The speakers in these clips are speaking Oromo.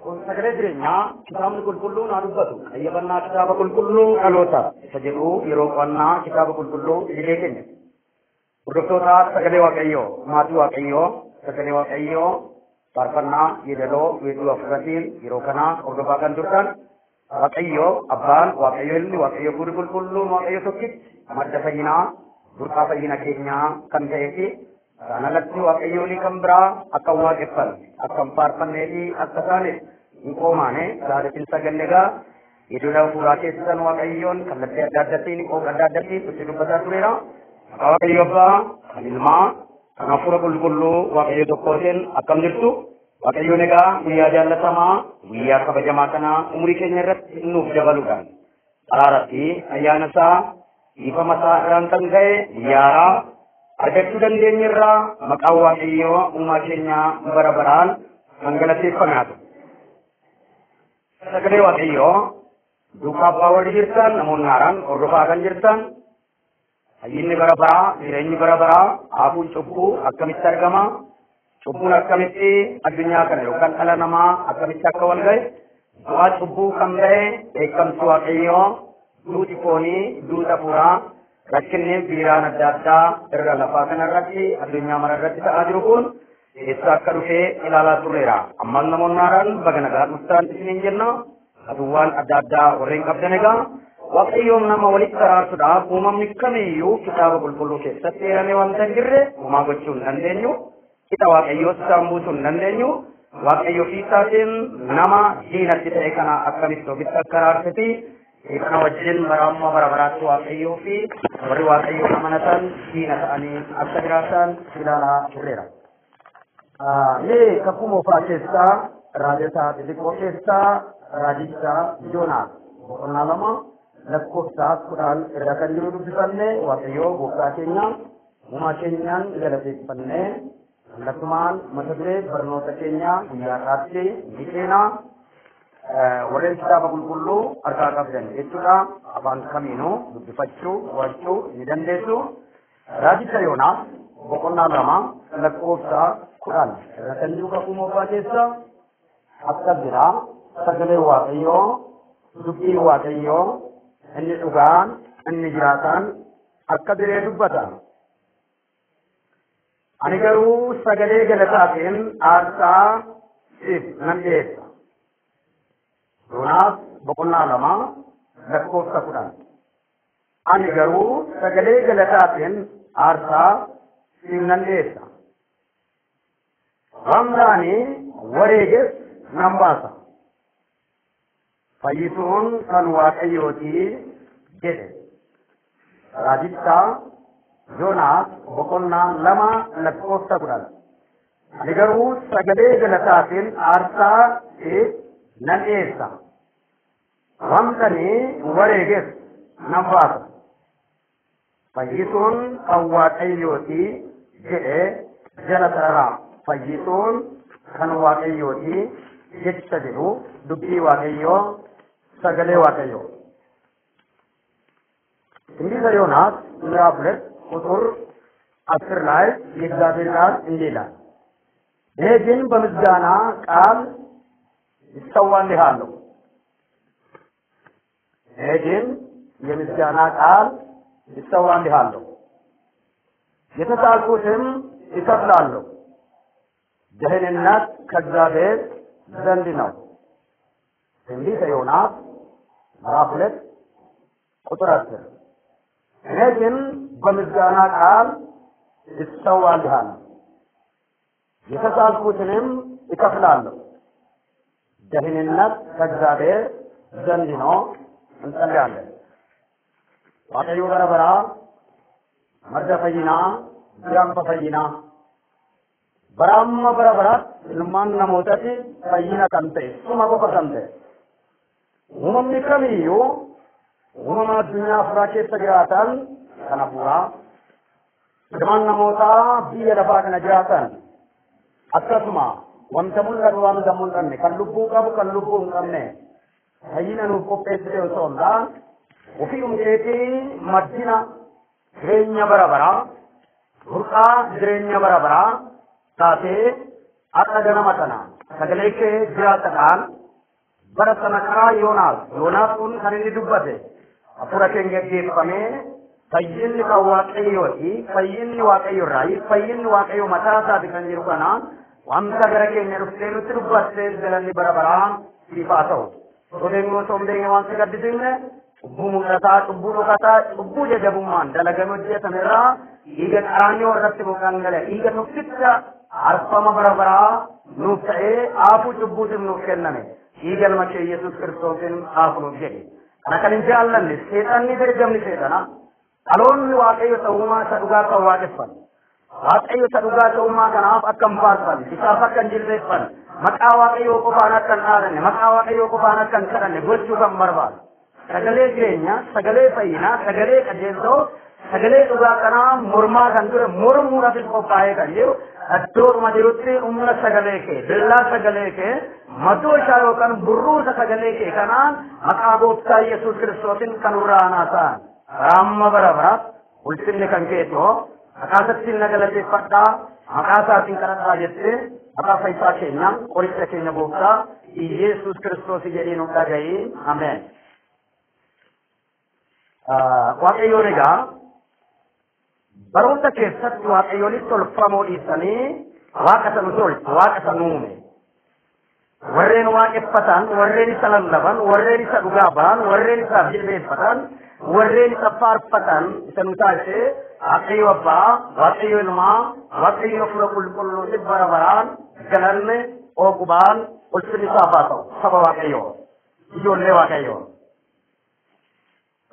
Kun sagalee jireenyaa kitaabni qulqulluun haa dubbatu. Qayyabannaa kitaaba qulqulluu dhaloota isa jedhu yeroo qo'annaa kitaaba qulqulluu idilee keenya. Hordoftoota sagalee Waaqayyoo, maatii Waaqayyoo, sagalee Waaqayyoo faarfannaa yeedaloo weedduu hafuuratiin yeroo kana hordofaa kan turtan Waaqayyo abbaan, Waaqayyo ilmi, Waaqayyo hafuurri qulqulluun, Waaqayyo tokkichi madda fayyinaa, burqaa fayyina keenyaa kan ta'ee fi isaan alatti Waaqayyoolii kan biraa akka hin waaqeffanne, akka hin faarfannee fi akka isaaniif hin qoomaane gaariitiin saganne egaa yeedaloo hafuuraa keessan Waaqayyoon kallattii adda addaatiin qooqa adda addaatiin itti dubbataa tureera. Maqaa Waaqayyo abbaa, kan ilmaa, kan hafuura qulqulluu Waaqayyo tokkootiin akkam jirtu? Waaqayyoon egaa guyyaa jaallatamaa, guyyaa kabajamaa kana umurii keenya irratti nuuf dabaluudhaan araara fi ayyaana isaa dhiifama isaa irraan kan ka'e guyyaa haaraa argachuu dandeenye irraa maqaan Waaqayyoo uumaa keenyaa bara baraan kan galateeffame haa ta'u. Sagalee Waaqayyoo duukaa abbaa warri jirtan namoonni haaraan hordofaa kan jirtan fayyinni bara baraa, jireenyi bara baraa, haafuun cubbuu akkamitti argama? Cubbuun akkamitti addunyaa kana yookaan dhala namaa akkamitti akka wal ga'e? Bu'aa cubbuu kan ba'e dheekkamsi Waaqayyoo, duuti foonii, duuti hafuuraa, rakkinni biiraan adda addaa irra lafaa kanarratti addunyaa mara irratti ta'aa jiru kun eessa akka dhufee ilaalaa turreera. Ammaan namoonni haaraan baga nagaa dhuftan isiniin jenna. Aduwwaan adda addaa warreen qabdan egaa Waaqayyoon nama walitti araarsuudhaaf uumamni kamiyyuu kitaaba qulqulluu keessatti eeramee wanta hin jirre uumaa gochuu hin dandeenyu. Qixa Waaqayyoos isaan buusuu hin dandeenyu. Waaqayyo ofii isaatiin nama diinatti ta'e kana akkamitti ofitti akka araarseti kana wajjin bara amma bara baraatti Waaqayyoo fi warri Waaqayyoon amanatan diina ta'anii akka jiraatan ilaalaa turreera. Mee kakuu moofaa keessaa raajota xixiqqoo keessaa raajicha Yoonaas boqonnaa 2 lakkoofsa 10 irra kan jiru dubbifanne Waaqayyoo gooftaa keenya uumaa keenyaan galateeffanne kallattumaan mata duree barnoota keenya guyyaa har'aatti ni seenaa. Warreen kitaaba qulqulluu harkaa qabdan jechuudha. Afaan kamiinuu dubbifachuu, qo'achuu ni dandeessu. Raajicha Yoonaas boqonnaa 2 lakkoofsa 10 irra kan jiru kakuu moofaa keessa akkas jedha. Sagalee Waaqayyoo, dubbiin Waaqayyoo inni dhugaan, inni jiraataan akka jedhee dubbata. Ani garuu sagalee galataatiin aarsaa siif nan dhiyeessa. Yoonaas boqonnaa 2 lakkoofsa 10. Ani garuu sagalee galataatiin aarsaa siif nan dhiyeessa. Wanta ani wareeges nan baasa. Fayyisuun kan Waaqayyooti jedhe. Raajicha Yoonaas boqonnaa 2 lakkoofsa 10. Ani garuu sagalee galataatiin aarsaa siif nan dhiyeessa. Wanta ani wareeges nan baasa. Fayyisuun kan Waaqayyooti jedhe jala sararaa. Fayyisuun kan Waaqayyooti jecha jedhu dubbii Waaqayyoo, sagalee Waaqayyoo. ትንቢተ ዮናስ ምዕራፍ 2 ቁጥር 10 ላይ የእግዚአብሔር ቃል እንዲህ ይላል፣ እኔ ግን በምስጋና ቃል ይሰዋልሃለሁ። እኔ ግን የምስጋና ቃል ይሰዋልሃለሁ፣ የተሳልኩትም እከፍላለሁ። ደህንነት ከእግዚአብሔር ዘንድ ነው። ትንቢተ ዮናስ ምዕራፍ 2 ቁጥር 10። እኔ ግን በምስጋና ቃል እሰዋልሃለሁ፣ የተሳልኩትንም እከፍላለሁ። ደህንነት ከእግዚአብሔር ዘንድ ነው። እንጸልያለን። Waaqayyo bara baraa madda fayyinaa, gaanfa fayyinaa, bara amma bara baraatti ilmaan namootatti fayyina kan ta'e, suma qofa kan ta'e, uumamni kamiyyuu uumama addunyaa afuraa keessa jiraatan kan hafuuraa, ilmaan namootaa biyya lafaa kana jiraatan akkasuma wanta mul'atu wanta mul'anne, kan lubbuu qabu kan lubbuu hin qabne fayyina nuuf qopheessite osoo hin ta'an ofii keetii maddina jireenya bara baraa, burqaa jireenya bara baraa taatee akka ganama kana sagalee kee jiraatadhaan Bara sana karaa Yoonaas, Yoonaas kun kan inni dubbate hafuura keenya geggeeffamee fayyinni kan Waaqayyooti, fayyinni Waaqayyo irraayi, fayyinni Waaqayyo mataa isaati kan jiru kana wanta gara keenya dhuftee nutti dubbattee galanni bara baraa siif haa ta'u. Osoo beeknu osoo hin beekne waan si gaddisiifne cubbuu mul'ataa, cubbuu dhokataa, cubbuu jajjabummaan dalagame hojjetame irraa dhiiga qaraannoo irratti dhangala'e, dhiiga tokkicha arfama bara baraa nuuf ta'ee aafuu cubbuutiif nuuf kenname. Dhiiga ilma kee Yesuus Kiristoosiin aafu nuuf jedhe. Kana kan hin jaallanne seexanni ergamni seexana. Dhaloonni Waaqayyo ta'ummaa isa dhugaa kan waaqeffan. Waaqayyo isa dhugaa ta'ummaa kanaaf akka hin faarfanne, isaaf akka hin jilbeeffanne, maqaa Waaqayyoo qofaan akka hin dhaadanne, maqaa Waaqayyoo qofaan akka hin kadhanne gochuu kan barbaadu. Sagalee jireenyaa, sagalee fayyinaa, sagalee qajeeltoo, sagalee dhugaa kanaa mormaa kan ture mormuudhaafis qophaa'ee kan jiru iddoodhuma jirutti humna sagalee kee, billaa sagalee kee, madooshaa yookaan burruusa sagalee kee kanaan maqaa gooftaa Yesuus Kiristoosin kan urraanaa ta'an. Raamma bara baraatti ulfinni kan keetoo maqaa isaatti na galateeffadhaa, maqaa isaatiin kadhadhaa jettee maqaa fayyisaa keenya qoricha keenya gooftaa Yesuus Kiristoos jedhee nu dhaga'i. Ameen. Waaqayyoon egaa baroota keessatti Waaqayyoonis tolfamoo dhiisanii waaqa isa nu tolche, waaqa isa nu uume. Warreen waaqeffatan, warreen isa lallaban, warreen isa dhugaa ba'an, warreen isaaf jilbeeffatan, warreen isa faarfatan isa nu taasise Waaqayyo Abbaa, Waaqayyo Ilmaa, Waaqayyo Hafuura Qulqulluutiif bara baraan galanne oogubaan ulfinni isaaf haa ta'u. Saba Waaqayyoo, ijoollee Waaqayyoo.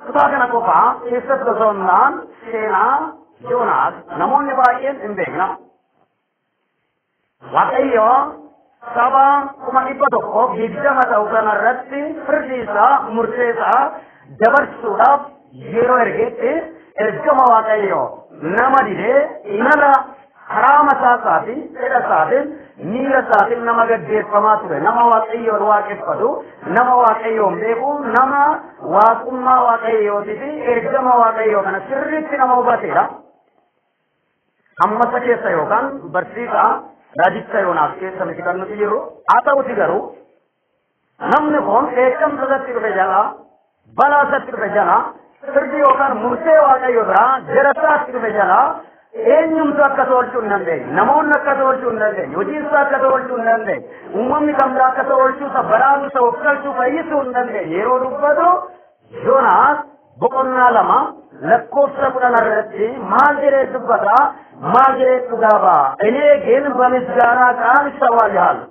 Kutaa kana qofaa keessatti osoo hin taane seenaa Yoonaas namoonni baay'een hin beekna. Waaqayyo saba 120,000 ta'u kanarratti firdii isaa murtee isaa dabarsuudhaaf yeroo ergeetti ergama Waaqayyo nama didee imala karaa mataa isaatiin, fedha isaatiin, miira isaatiin nama gaggeeffamaa ture. Nama Waaqayyoon waaqeffatu, nama Waaqayyoon beeku, nama waaqummaa Waaqayyootii fi ergama Waaqayyoo kana sirriitti nama hubateedha. Hammasa keessa yookaan barsiisaa raajicha Yoonaas keessa miti kan nuti jirru. Haa ta'uti garuu namni kun dheekkamsa isatti dhufe jalaa, balaa isatti dhufe jalaa, firdii yookaan murtee Waaqayyo biraa jara isaatti dhufe jalaa eenyumtu akka oolchuu hin dandeenye, namoonni akka oolchuu hin dandeenye, hojiin isaa akka oolchuu hin dandeenye, uumamni kan biraa akka oolchuu isa baraaruu isa of galchuu fayyisuu hin dandeenye. Yeroo dubbatu Yoonaas boqonnaa 2 lakkoofsa 10 irratti maal jedhee dubbata? Maal jedhee dhugaa ba'a? እኔ ግን በምስጋና ቃል እሰዋልሃለሁ፣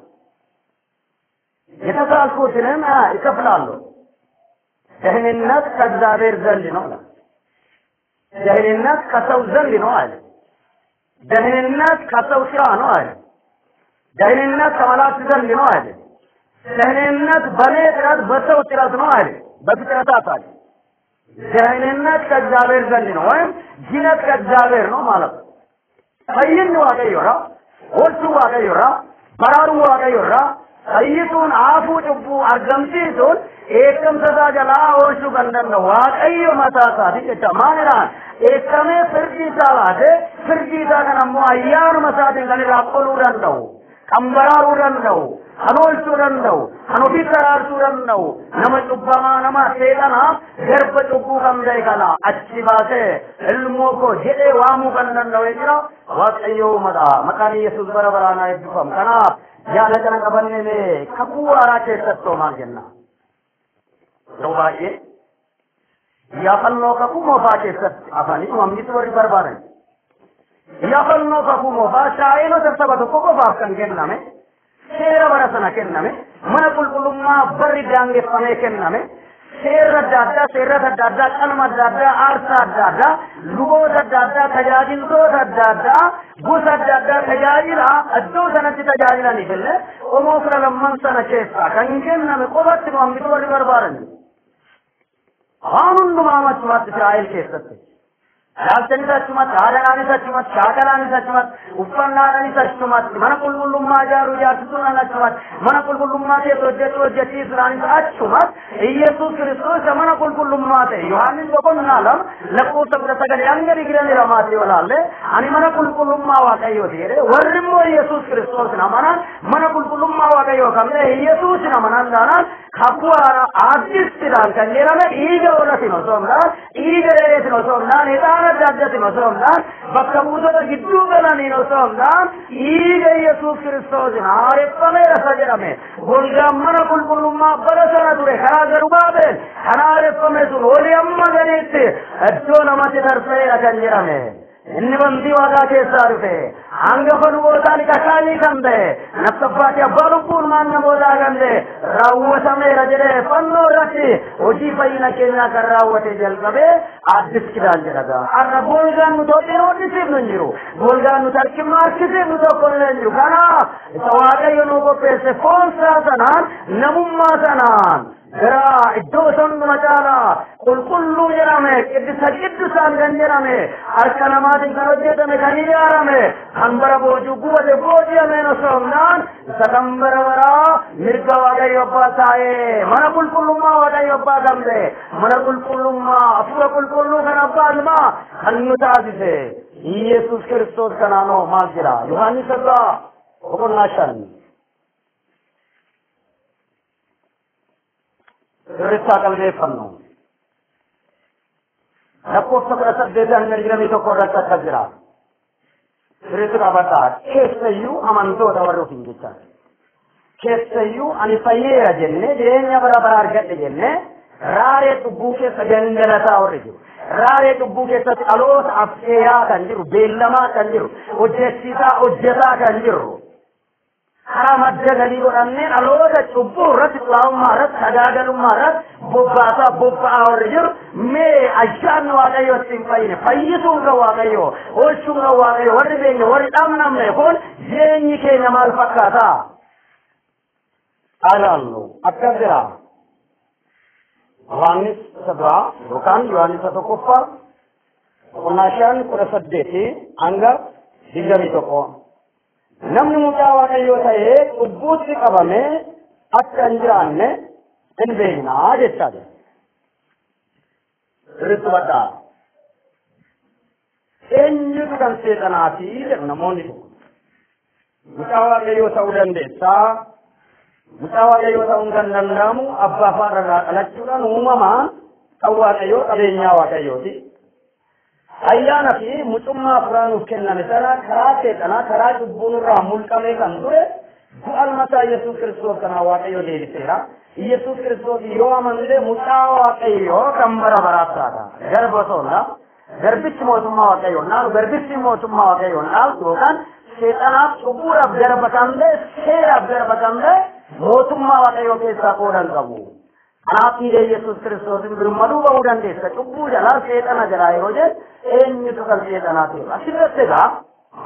የተሳልኩትንም እከፍላለሁ። ደህንነት ከእግዚአብሔር ዘንድ ነው አለ። ደህንነት ከሰው ዘንድ ነው አለ። ደህንነት ከሰው ስራ ነው አለ። ደህንነት ከመላእክት ዘንድ ነው አለ። ደህንነት በኔ ጥረት በሰው ጥረት ነው አለ። በፍጥረታት አለ። ደህንነት ከእግዚአብሔር ዘንድ ነው ወይም ድነት ከእግዚአብሔር ነው ማለት ነው። Fayyinni Waaqayyo irraa, oolchuu Waaqayyo irraa, baraaruu Waaqayyo irraa, fayyisuun aafuu cubbuu argamsiisuun dheekkamsa isaa jalaa oolchuu kan danda'u Waaqayyo mataa isaati jecha. Maalidhaan dheekkamee firdii isaa laatee firdii isaa kan ammoo ayyaanuma isaatiin kan irraa qoluu danda'u, kan baraaruu danda'u, kan oolchuu danda'u, kan ofitti araarsuu danda'u, nama cubbamaa, nama seexanaa, garba cubbuu kan ta'e kana achi baasee ilmoo koo jedhee waamuu kan danda'u jira. Waaqayyo uumadha. Maqaan Yesuus bara baraan haa eebbifamu. Kanaaf yaada kana qabannee mee kakuu haaraa keessatti maal jenna? Yeroo baay'ee yaafannoo kakuu moofaa keessatti afanii uumamnitu warri barbaadan. Yaafannoo kakuu moofaa Israa'eelota saba tokko qofaaf kan kenname, seera bara sana kenname, mana qulqullummaa barri daangeffamee kenname, seera adda addaa, seerota adda addaa, qalma adda addaa, aarsaa adda addaa, luboota adda addaa, tajaajiltoota adda addaa, gosa adda addaa tajaajila iddoo sanatti tajaajilaniif illee qomoo 12 sana keessaa kan kenname qofatti nu hambisu warri barbaadan. Waan hundumaa machumatti Israa'el keessatti. Ilaalchanis achumatti, aadaanis achumatti, shaakalaanis achumatti, uffannaadhaanis achumatti, mana qulqullummaa ijaaruu ijaarsisuudhaan achumatti, mana qulqullummaa keessa hojjechuu hojjechiisuudhaanis achumatti Iyyasuus Kiristoos isa mana qulqullummaa ta'e Yohaannis boqonnaa 2 lakkoofsa 19 hanga 22 yoo ilaalle ani mana qulqullummaa Waaqayyooti jedhee warri immoo Iyyasuus Kiristoosin amanan mana qulqullummaa Waaqayyoo kan ta'e Iyyasuusin amanan taanaan kakuu haaraa addis kidaan kan jedhame dhiiga hoolatiin osoo hin taane dhiiga re'eetiin osoo hin taane ixaana adda addaatiin osoo hin taane bakka buutota gidduu galaniin osoo hin taane dhiiga Iyyasuus Kiristoosin haareffameera isa jedhame golgaan mana qulqullummaa bara sana ture karaa Zarubaabel kan haareffame sun olii amma gadiitti iddoo namatti tarsa'eera kan jedhame. Inni bantii waaqaa keessaa dhufe hangafa lubootaa liqa kaanii kan ta'e nafsa abbaa lubbuun maan namootaa kan ta'e raawwatameera jedhee fannoo irratti hojii fayyina keenyaa kan raawwate jalqabee addis kidaan jedha. Har'a golgaan nuti hodhinu hodhisiifnu hin jiru. Golgaan nuti harkifnu harkisiifnu tokko illee hin jiru. Kanaaf isa Waaqayyo nuu qopheesse foonsaa sanaan namummaa sanaan gara iddoo hunduma caalaa qulqulluu jedhame qiddisa qiddusaan kan jedhame harka namaatiin kan hojjetame kan ijaarame kan bara boojuu gubate booji'ameen osoo hin taane isa kan bara baraa mirga Waaqayyo abbaa taa'ee mana qulqullummaa Waaqayyo abbaa kan ta'e mana qulqullummaa hafuura qulqulluu kan abbaa ilmaa kan nu taasise Iyyasuus Kiristoos kanaanoo maal jedha Yohaannis irraa boqonnaa 5 Sirriitti qalbeeffannu. Lakkoofsa 18 hanga 21 irratti akkas jira. Sirriitti qabadhaa. Keessayyuu amantoota warri ofiin jechaa. Keessayyuu ani fayyeera jennee jireenya bara bara argadhe jennee raaree cubbuu keessa gangalataa warri jiru. Raaree cubbuu keessatti dhaloota affeeraa kan jiru, beellamaa kan jiru, hojjechiisaa hojjetaa kan jiru. Karaa madda galii godhannee dhaloota cubbuu irratti xuraa'ummaa irratti sagaagalummaa irratti bobbaasaa bobba'aa warri jiru mee ayyaanni Waaqayyoo ittiin fayyine fayyisuun kan Waaqayyoo oolchuun kan Waaqayyoo warri beekne warri dhamnamne kun jireenyi keenya maal fakkaata? Ilaallu akkas jira. Yohaannis isa duraa yookaan Yohaannis isa tokkoffaa boqonnaa 5 18 hanga 21. Namni mucaa Waaqayyoo ta'ee cubbuutti qabamee akka hin jiraanne hin beeknaa jechaa jira. Sirriitti hubadhaa. Eenyutu kan seexanaati jedhu namoonni tokko. Mucaa Waaqayyoo ta'uu dandeessaa. Mucaa Waaqayyoo ta'uun kan danda'amu abbaa faana irraa dhalachuudhaan uumamaan kan Waaqayyoo qabeenyaa Waaqayyooti. Ayyaana fi mucummaa hafuuraa nuuf kenname sana karaa seexanaa karaa cubbuu nurraa mulqamee kan ture du'a ilma Iyyasuus Kiristoos kanaa Waaqayyo deebiseera. Iyyasuus Kiristoos yoo amanne mucaa Waaqayyoo kan bara baraaf taata. Garba osoo hin taane garbichi mootummaa Waaqayyoo hin dhaalu, garbichi mootummaa Waaqayyoo hin dhaalu yookaan seexanaaf cubbuudhaaf garba kan ta'e seeraaf garba kan ta'e mootummaa Waaqayyoo keessaa qooda hin qabu. Kanaaf dhiiga Iyyasuus Kiristoosin birmaduu ba'uu dandeessa. Cubbuu jalaa seexana jalaa yeroo jedhu eenyutu kan seexanaa ta'e? Asirratti egaa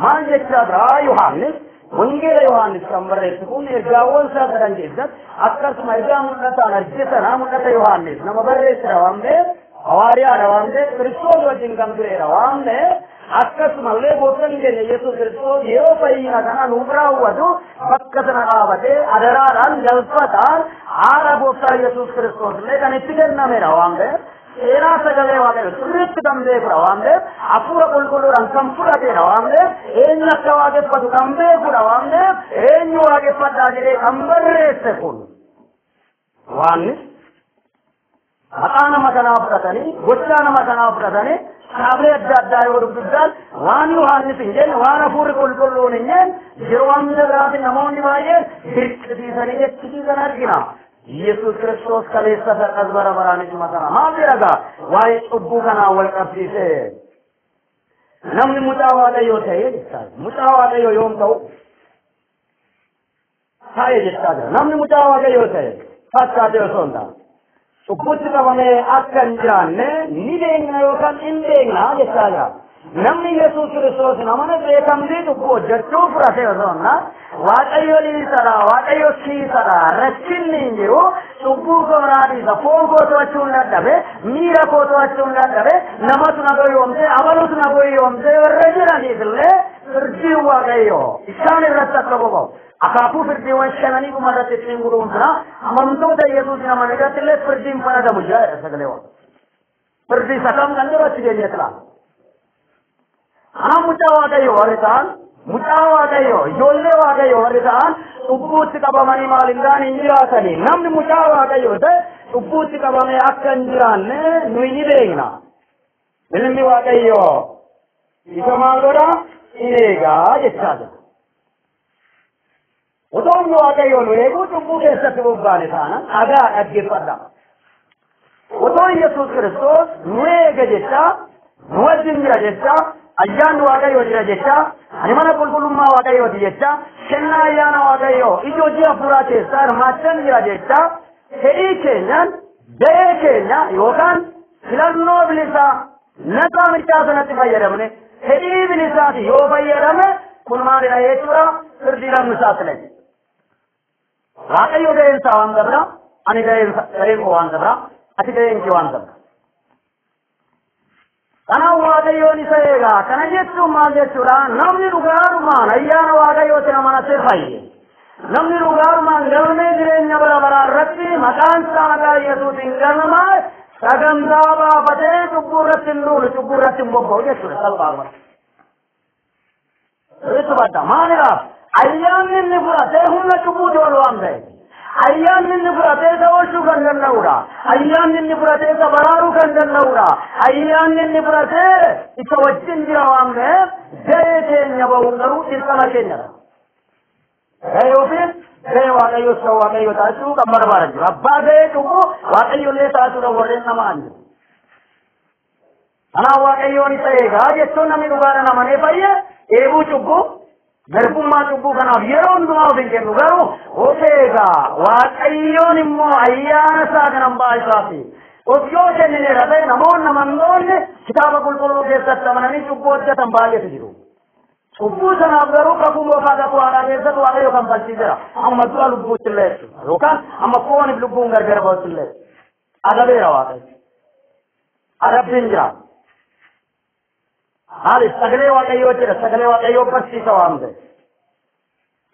maal jechaa jira Yohaannis? Wangeela Yohaannis kan barreesse kun ergaawwan isaa sadan keessatti akkasuma ergaa mul'ataan arge sanaa mul'ata Yohaannis nama barreessedha waan ta'eef hawaariyaadha waan ta'eef Kiristoos wajjin kan turedha waan ta'eef akkasumallee gooftaan keenya Iyyasuus Kiristoos yeroo fayyina kana nuuf raawwatu bakka sana dhaabatee adaraadhaan galfataan haala gooftaa Iyyasuus Kiristoos illee kan itti kennamedha waan ta'eef seenaa sagalee Waaqayyoo sirriitti kan beekudha waan ta'eef hafuura qulqulluudhaan kan fudhatedha waan ta'eef eenyu akka waaqeffatu kan beekudha waan ta'eef eenyu waaqeffadhaa jedhee kan barreesse kun Yohaannis maqaa nama kanaa fudhatanii gochaa nama kanaa fudhatanii kitaabilee adda addaa yoo dubbiftan waan Yohaannis hin jenne waan hafuurri qulqulluun hin jenne yeroo hanga biraatiin namoonni baay'een dirqisiisanii jechisiisan argina. Iyyasuus Kiristoos kaleessa har'as bara baraan isuma sana maal jedha gaa waa'ee cubbuu kanaa wal qabsiisee namni mucaa Waaqayyoo ta'ee jechaa jira. Mucaa Waaqayyoo yoom ta'u ta'e jechaa jira. Namni mucaa Waaqayyoo ta'e fakkaatee osoo hin taane cubbuutti qabamee akka hin jiraanne ni beekna yookaan hin beekna jechaa jira. Namni Yesuus Kiristoos amane beekamtii cubbuu hojjechuu fudhatee osoo hin Waaqayyo dhiisadha, Waaqayyo kiisadha, rakkinni hin jiru, cubbuu koo naa dhiisa, foon koo to'achuu hin dadhabe, miira koo to'achuu hin dadhabe, namatu na goyoomse, abalutu na goyoomse warra jiraniif illee firdiin Waaqayyo isaan irratti akka boba'u. Akaakuu firdiiwwan shananii dhuma irratti ittiin guduunfina, amantoota Yesuus amane irratti illee firdiin faradamu jira jedha sagalee Waaqayyo. Firdii isa kam kan jiru achi geenye ilaala. Kanaaf mucaa Waaqayyo warri ta'an, mucaa Waaqayyo, ijoollee Waaqayyo warri ta'an cubbuutti qabamanii maal hin taane hin jiraatanii. Namni mucaa Waaqayyo ta'e cubbuutti qabamee akka hin jiraanne nuyi ni beekna. Ilmi Waaqayyo isa maal godha? In eegaa jechaa jira. Otoo humni Waaqayyo nu eeguu cubbuu keessatti bobbaane taana dhagaa dhaggeeffadha. Otoo Yesuus Kiristoos nu eega jechaa, nu wajjin jira jechaa, ayyaanni Waaqayyoo jira jechaa, ani mana qulqullummaa Waaqayyooti jechaa, kennaa ayyaana Waaqayyoo ija hojii hafuuraa keessaa hirmaachan jira jechaa, fedhii keenyaan ga'ee keenya yookaan filannoo bilisaa nagaa mirgaa sanatti fayyadamne fedhii bilisaati yoo fayyadame kun maalidha jechuudha? Firdii lamni saaxile. Waaqayyo ga'een isaa waan qabna, ani ga'een koo waan qabna, ati ga'een kee waan qabna. Kanaaf Waaqayyoon isa eegaa. Kana jechuun maal jechuudha? Namni dhugaadhumaan ayyaana Waaqayyootti amanatee fayye. Namni dhugaadhumaan galmee jireenya bara baraa irratti maqaan isaa maqaa Yesuusiin galmaa'e sagantaa baafatee cubbuu irratti hin duulu, cubbuu irratti hin bobba'u jechuudha salphaadhumatti. Sirriitti hubadhaa. Maaliidhaaf? Ayyaanni inni fudhatee humna cubbuuti ol waan ta'eef. Ayyaanni inni fudhatee isa oolchuu kan danda'udha. Ayyaanni inni fudhatee isa baraaruu kan danda'udha. Ayyaanni inni fudhatee isa wajjin jira waan ta'eef ga'ee keenya ba'uun garuu dirqama keenyadha. Ga'ee ofiis ga'ee Waaqayyoos kan Waaqayyo taasisuu kan barbaadan jiru. Abbaa ga'ee cubbuu Waaqayyollee taasisuudhaan warreen nama an jiru. Kanaaf Waaqayyoon isa eegaa jechuun namni dhugaadhaan amanee fayye eebuu cubbuu garbummaa cubbuu kanaaf yeroo hundumaa of hin kennu garuu of eegaa. Waaqayyoon immoo ayyaana isaa kanan ba'aa isaati. Of yoo kennineera ta'e namoonni amantoonni kitaaba qulqulluu keessatti amananii cubbuu hojjetan baay'eetu jiru. Cubbuu sanaaf garuu kakuu moofaa kakuu haaraa keessatti Waaqayyo kan falchiiseera. Amma du'a lubbuutti illee jechuudha. Yookaan amma fooniif lubbuun gargar ba'utti illee. Adabeera Waaqayyo. Adabbiin jira. Maaliif sagalee Waaqayyoo jira, sagalee Waaqayyoo barsiisa waan ta'e.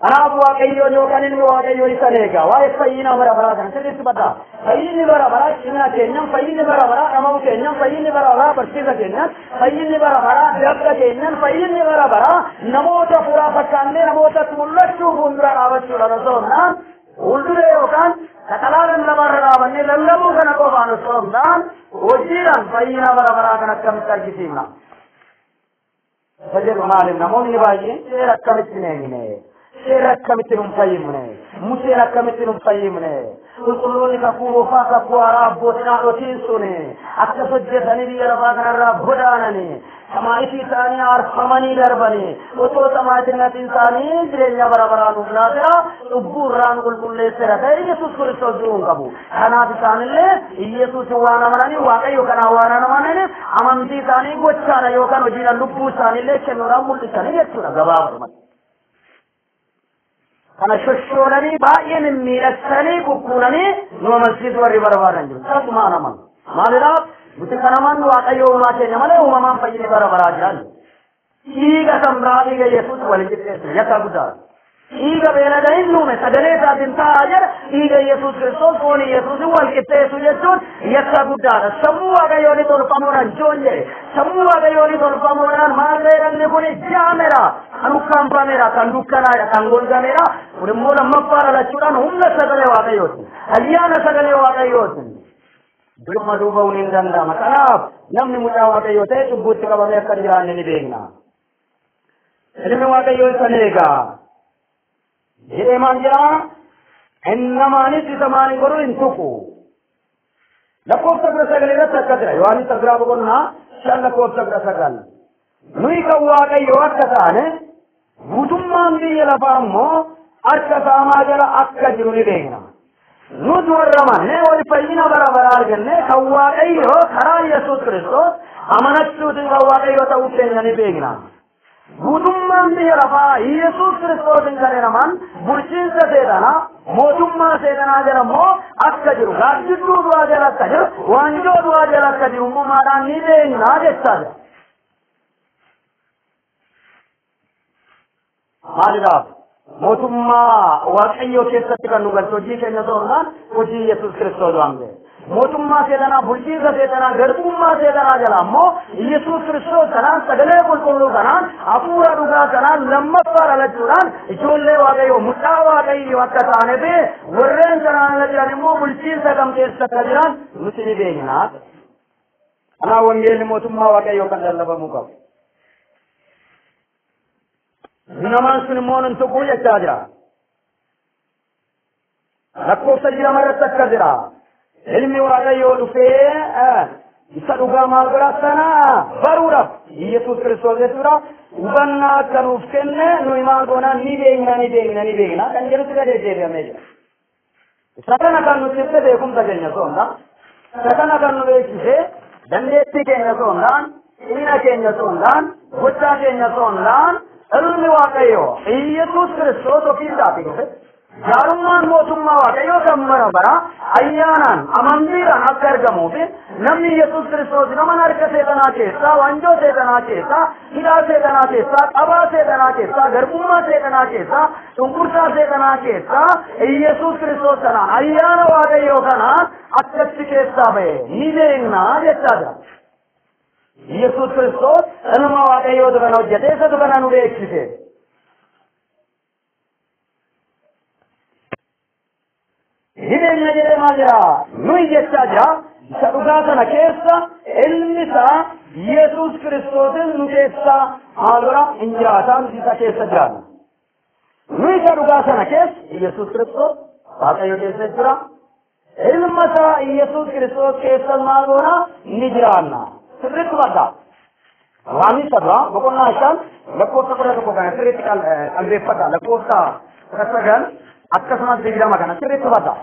Kanaaf Waaqayyoon yookaan ilmi Waaqayyoo isa eega. Waa'ee fayyina bara baraa kana sirriitti hubadhaa. Fayyinni bara baraa cimina keenyan, fayyinni bara baraa dhama'uu keenyan, fayyinni bara baraa barsiisa keenyan, fayyinni bara baraa dabra keenyan, fayyinni bara baraa namoota fuuraa fakkaannee namootatti mul'achuu fuuldura dhaabachuudhaan osoo hin taane fuulduree yookaan sakalaa lallabaarra dhaabannee lallabuu kana qofaan osoo hin taane hojiidhaan fayyina bara baraa kan akkamitti argisiifna. Isa jedhu maaliif namoonni baay'een seera akkamitti hin eegne, seera akkamitti hin fayyifne, Museen akkamitti hin fayyifne, qulqulloonni kakuu moofaa kakuu haaraa abbootiin haadhotiin sun akkas hojjetanii biyya lafaa kanarraa godaananii samaa'itii isaanii aarfamanii darbanii otoo samaa'itinnatiin isaanii jireenya bara baraa nuuf laateera, cubbuu irraa nu qulqulleesseera ta'e Yesuus Kiristoos du'uu hin qabu. Kanaaf isaanillee Yesuus waan amananii Waaqayyo kanaa waan amananiif amantii isaanii gochaadha yookaan hojiidhaan lubbuu isaaniillee kennuudhaan mul'isanii jechuudha gabaabumatti. Kana shoshoolanii baay'ee mimmiidhagsanii kukkuunanii nu amansiisuu warri barbaadan jiru. Tasuma an amanu. Maaliidhaaf? Nuti kan amannu Waaqayyo uumaa keenya malee uumamaan fayyinni bara baraa jiran. Dhiiga kan biraa dhiiga Yesuus waliin qixxeessine yakka guddaadha. Dhiiga beelada hin uume sagalee isaatiin taa'aa jira. Dhiiga Yesuus Kiristoos foon Yesuus wal qixxeessu jechuun yakka guddaadha. Sammuu Waaqayyoon tolfamuudhaan joon jedhe. Sammuu Waaqayyoon tolfamuudhaan maal ta'e namni kun jaameera. Kan ukkaanfameera, kan dukkanaa'edha, kan golgameera. Kun immoo lammaffaa dhalachuudhaan humna sagalee Waaqayyooti. Ayyaana sagalee Waaqayyooti. Durma duuba hin danda'ama. Kanaaf namni mucaa Waaqayyoo ta'e cubbuutti qabamee akka jiraanne ni beekna. Ilmi Waaqayyoo isa eegaa. Jedhee maal jedhaa? Innamaanis isa maal hin godhu hin tuqu. Lakkoofsa 19 irratti akka jira. Yohaannis biraa boqonnaa 5 lakkoofsa 19. Nuyi kan Waaqayyoo akka taane guutummaan biyya lafaa immoo harka saamaa jala akka jiru ni beekna. Nuti warra amannee wal fayyina bara baraa argannee kan Waaqayyoo karaa Yesuus Kiristoos amanachuutiin kan Waaqayyoo ta'uu keenya ni beekna. Guutummaan biyya lafaa Yesuus Kiristoosin kan jedhaman bulchiinsa seexanaa mootummaa seexanaa jala immoo akka jiru gaaddidduu du'aa jala akka jiru waanjoo du'aa jala akka jiru uumaadhaan ni beekna jechaa jira. Maaliidhaaf? Mootummaa Waaqayyoo keessatti kan nu galchu hojii keenya osoo hin taane hojii Yesuus Kiristoos waan ta'eef. Mootummaa seexanaa bulchiinsa seexanaa garbummaa seexanaa jala ammoo Yesuus Kiristoos kanaan sagalee qulqulluu kanaan hafuura dhugaa kanaan lammaffaa dhalachuudhaan ijoollee Waaqayyoo mucaa Waaqayyoo akka taane fi warreen kanaan ala jiran immoo bulchiinsa kam keessa akka jiran nuti ni beekna. Kanaaf wangeelli mootummaa Waaqayyoo kan lallabamuu qabu. Namaan sun immoo nun tuquu jechaa jira. Lakkoofsa jirama irratti akka jira. Ilmi Waaqayyoo dhufee isa dhugaa maal godha sana baruudhaaf Yesuus Kiristoos jechuudha. Hubannaa akka nuuf kenne nuyi maal goona ni beekna ni beekna ni beekna kan jedhutti gad deddeebi'amee jira. Isa kana kan nuti ibse beekumsa keenya osoo hin taane, isa kana kan nu beeksise dandeettii keenya osoo hin taane, cimina keenya osoo hin taane, gochaa keenya osoo hin taane, ilmi Waaqayyoo Yesuus Kiristoos ofii isaatii dhufe jaarummaan mootummaa Waaqayyoo kan bara bara ayyaanaan amantiidhaan akka argamuu fi namni Yesuus Kiristoos nama harka seexanaa keessaa waanjoo seexanaa keessaa hidhaa seexanaa keessaa qabaa seexanaa keessaa garbummaa seexanaa keessaa cunqursaa seexanaa keessaa Yesuus Kiristoos kanaan ayyaana Waaqayyoo kanaan akkatti keessaa ba'e ni beekna jechaa jira. Yesuus Kiristoos ilma Waaqayyootu kana hojjete isatu kana nu beeksise. Ni beekna jedhee maal jira? Nuyi jechaa jira. Isa dhugaa sana keessa ilmi isaa Yesuus Kiristoosis nu keessa maal godha? Hin jiraata nuti isa keessa jiraanna. Nuyi isa dhugaa sana keessa Yesuus Kiristoos Waaqayyo keessa jira. Ilma isaa Yesuus Kiristoos keessa maal goona? Ni jiraanna. Sirriitti hubadhaa. Yohaannis dura boqonnaa 5 lakkoofsa 11 kana sirriitti qalbeeffadhaa. Lakkoofsa 19 akkasumas 20 kana sirriitti hubadhaa.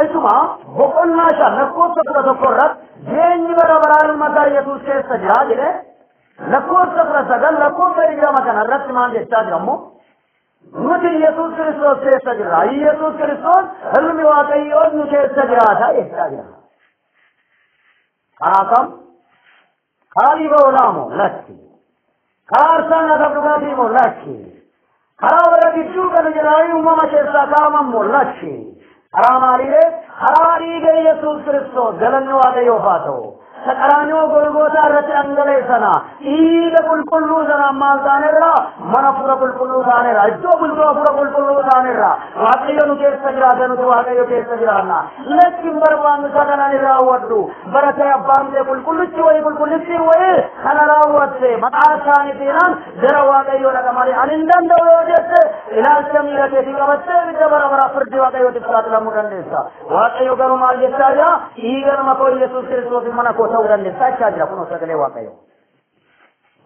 Isuma boqonnaa 5 lakkoofsa 11 irratti jireenyi bara baraa ilma isaa Yesuus keessa jira jedhee lakkoofsa 19 lakkoofsa 20 kana irratti maal jechaa jira immoo nuti Yesuus Kiristoos keessa jirra. Yesuus Kiristoos ilmi Waaqayyoo nu keessa jiraata jechaa jira. Karaa kam? Karaa dhiiga hoolaa moo? Lakki. Karaa aarsaa nyaataaf dhugaatii moo? Lakki. Karaa warra gidduu galu jedhanii uumama keessaa kaaman moo? Lakki. Karaa maaliilee? Karaa dhiiga Yesuus Kiristoos galanni Waaqayyoof haa ta'u. Qaraanioo Golgootaa irratti dhangala'e sana dhiiga qulqulluu sanaan maal taanerra? Mana hafuura qulqulluu taanerra. Iddoo bultoo hafuura qulqulluu taanerra. Waaqayyo nu keessa jiraata nuti Waaqayyo keessa jiraanna. Lakki hin barbaannu isa kana ni raawwadhu. Bara ta'e abbaan ta'e qulqullichi wayii qulqullittiin wayii kana raawwatte maqaa isaaniitiinaan gara Waaqayyoo dhaqa malee ani hin danda'u yoo jette ilaalcha miira keetii qabattee ibidda bara bara firdii Waaqayyootiif saaxilamuu dandeessa. Waaqayyo garuu maal jechaa jira? Dhiiga nama koo Yesuus Kiristoos mana koo ta'uu dandeessa jechaa jira. Kunoo sagalee Waaqayyoo.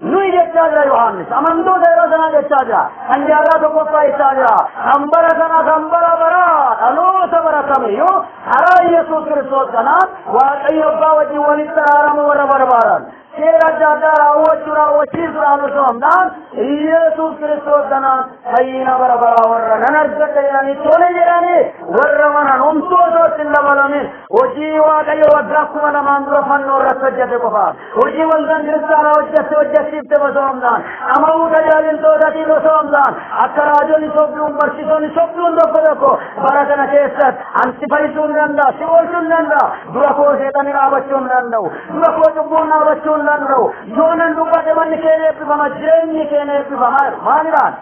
Nuyi jechaa jira Yohaannis. Amantoota yeroo sanaa jechaa jira. Kan jaarraa tokkoffaa jechaa jira. Kan bara kana kan bara baraa dhaloota bara kamiyyuu karaa Yesuus Kiristoos kanaan Waaqayyo abbaa wajjin walitti araaramuu warra barbaadan. Seera adda addaa raawwachuu raawwachiisuudhaan osoo hin taane Yesuus Kiristoos kanaan fayyina bara baraa warra nan argadha jedhanii tole jedhanii warra manan homtuu osoo itti hin dabalamin hojii Waaqayyo waggaa 2000 dura fannoo irratti hojjete qofaaf hojii waldaan kiristaanaa hojjette hojjechiifte osoo hin taane ama'uu tajaajiltootaatiin osoo hin taane akka raajonni sobduun barsiisonni sobduun tokko tokko bara kana keessatti ani si fayyisuu hin danda'a si oolchuu hin danda'a dura koo seexanni dhaabachuu hin danda'u dura koo cubbuun dhaabachuu hin danda'u yoonan dubbate manni keenya eebbifama jireenyi keenya eebbifama maalidhaan?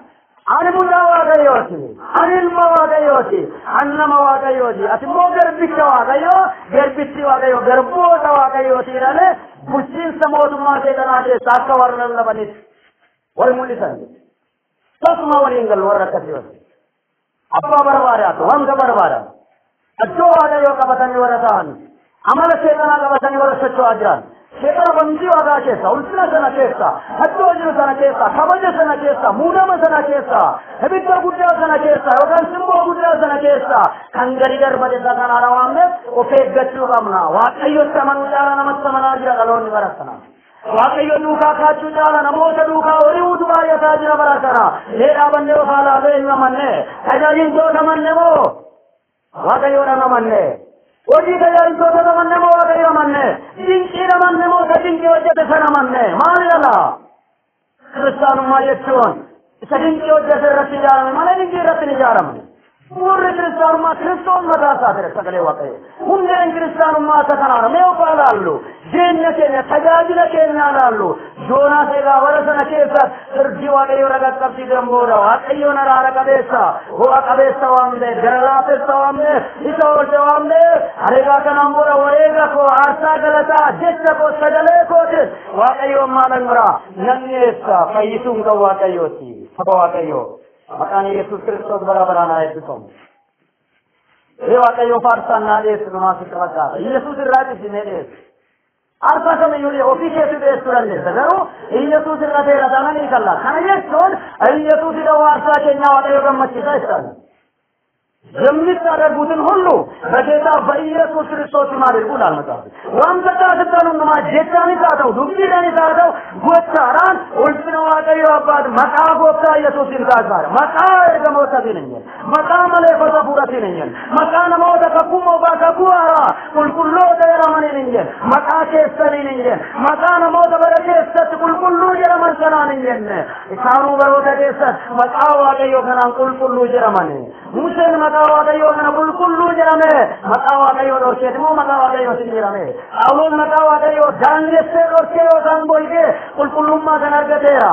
Ani mucaa Waaqayyooti, ani ilma Waaqayyooti, ani nama Waaqayyooti, ati immoo garbicha Waaqayyoo, garbichi Waaqayyoo, garboota Waaqayyooti jedhanii bulchiinsa mootummaa seexanaa keessaa akka warra lallabanitti wal mul'isan. Tasuma waliin galu warra akkasii wajjin. Abbaa barbaadaatu wanta barbaadan. Iddoo Waaqayyoo qabatanii warra ta'an. Amala seexanaa qabatanii warra socho'aa jiran. Seexana bantii waaqaa keessa, ulfina sana keessa, iddoo jiru sana keessa, kabaja sana keessa, muudama sana keessa, ibidda guddaa sana keessa yookaan simboo guddaa sana keessa kan gadi darbate isa kanaadha waan ta'eef of eeggachuu qabna. Waaqayyotti amanuu caala namatti amanaa jira dhaloonni bara sana. Waaqayyo duukaa kaachuu caala namoota duukaa horiitu baay'ataa jira bara kana. Mee dhaabannee of haa laallee hin amanne. Tajaajiltoota amanne moo Waaqayyoodhaan amanne? Hojii tajaajiltoota amanne moo Waaqayyo amanne? Dinqiin amanne moo isa dinqii hojjete sana amanne? Maal ilaala? Kiristaanummaa jechuun isa dinqii hojjete irratti ijaarame malee dinqii irratti hin ijaaramne. Bu'uurri kiristaanummaa Kiristoos mataa isaa ture sagalee Waaqayyo. Hundeen kiristaanummaa isa kanaadha. Mee of haa laallu. Jireenya keenya tajaajila keenya haa laallu. Yoonaas egaa bara sana keessa firdii Waaqayyo irra qaqqabsiisan booda Waaqayyoon araara qabeessa, ho'a qabeessa waan ta'eef, gara laafessa waan ta'eef, isa oolche waan ta'eef, ani egaa kanaan booda wareega koo, aarsaa galataa, jecha koo, sagalee kootis Waaqayyoon maalan bira nan dhiyeessa. Fayyisuun kan Waaqayyooti. Saba Waaqayyoo. Maqaan Yesuus Kiristoos bara baraan haa eebbifamu. Ee Waaqayyoo faarsaan naa dhiyeessu numaa sitti fakkaata. Yesuus irraa cisimee dhiyeessu. Aarsaa kamiyyuu ofii keetti dhiyeessuu dandeessa. Garuu Yesuus irra seera taanaan ni kalla. Kana jechuun Yesuus ida'uu aarsaa keenyaa Waaqayyo gammachiisa jechuudha. የምታደርጉትን ሁሉ በጌታ በኢየሱስ ክርስቶስ ስም አድርጉ ይላል መጽሐፍ። Wanta taasisan hundumaa jechaanis haa ta'u dubbiidhaanis haa ta'u gochaadhaan ulfina Waaqayyo Abbaati maqaa Gooftaa Yesuusiin taasisaa. Maqaa ergamootaatiin hin jedhe. Maqaa maleekota hafuuraatiin hin jedhe. Maqaa namoota kakuu moofaa kakuu haaraa qulqulloota jedhamaniin hin jedhe. Maqaa keessaniin hin jedhe. Maqaa namoota bara keessatti qulqulluu jedhaman sanaan hin jenne. Isaanuu baroota keessatti maqaa Waaqayyoo kanaan qulqulluu jedhamani. Museen maqaa Waaqayyoo kana qulqulluu jedhame. Maqaa Waaqayyoo dhorkeeti moo maqaa Waaqayyootiin jedhame? Phaawulos maqaa Waaqayyoo daangessee dhorkee yookaan golgee qulqullummaa kan argateera.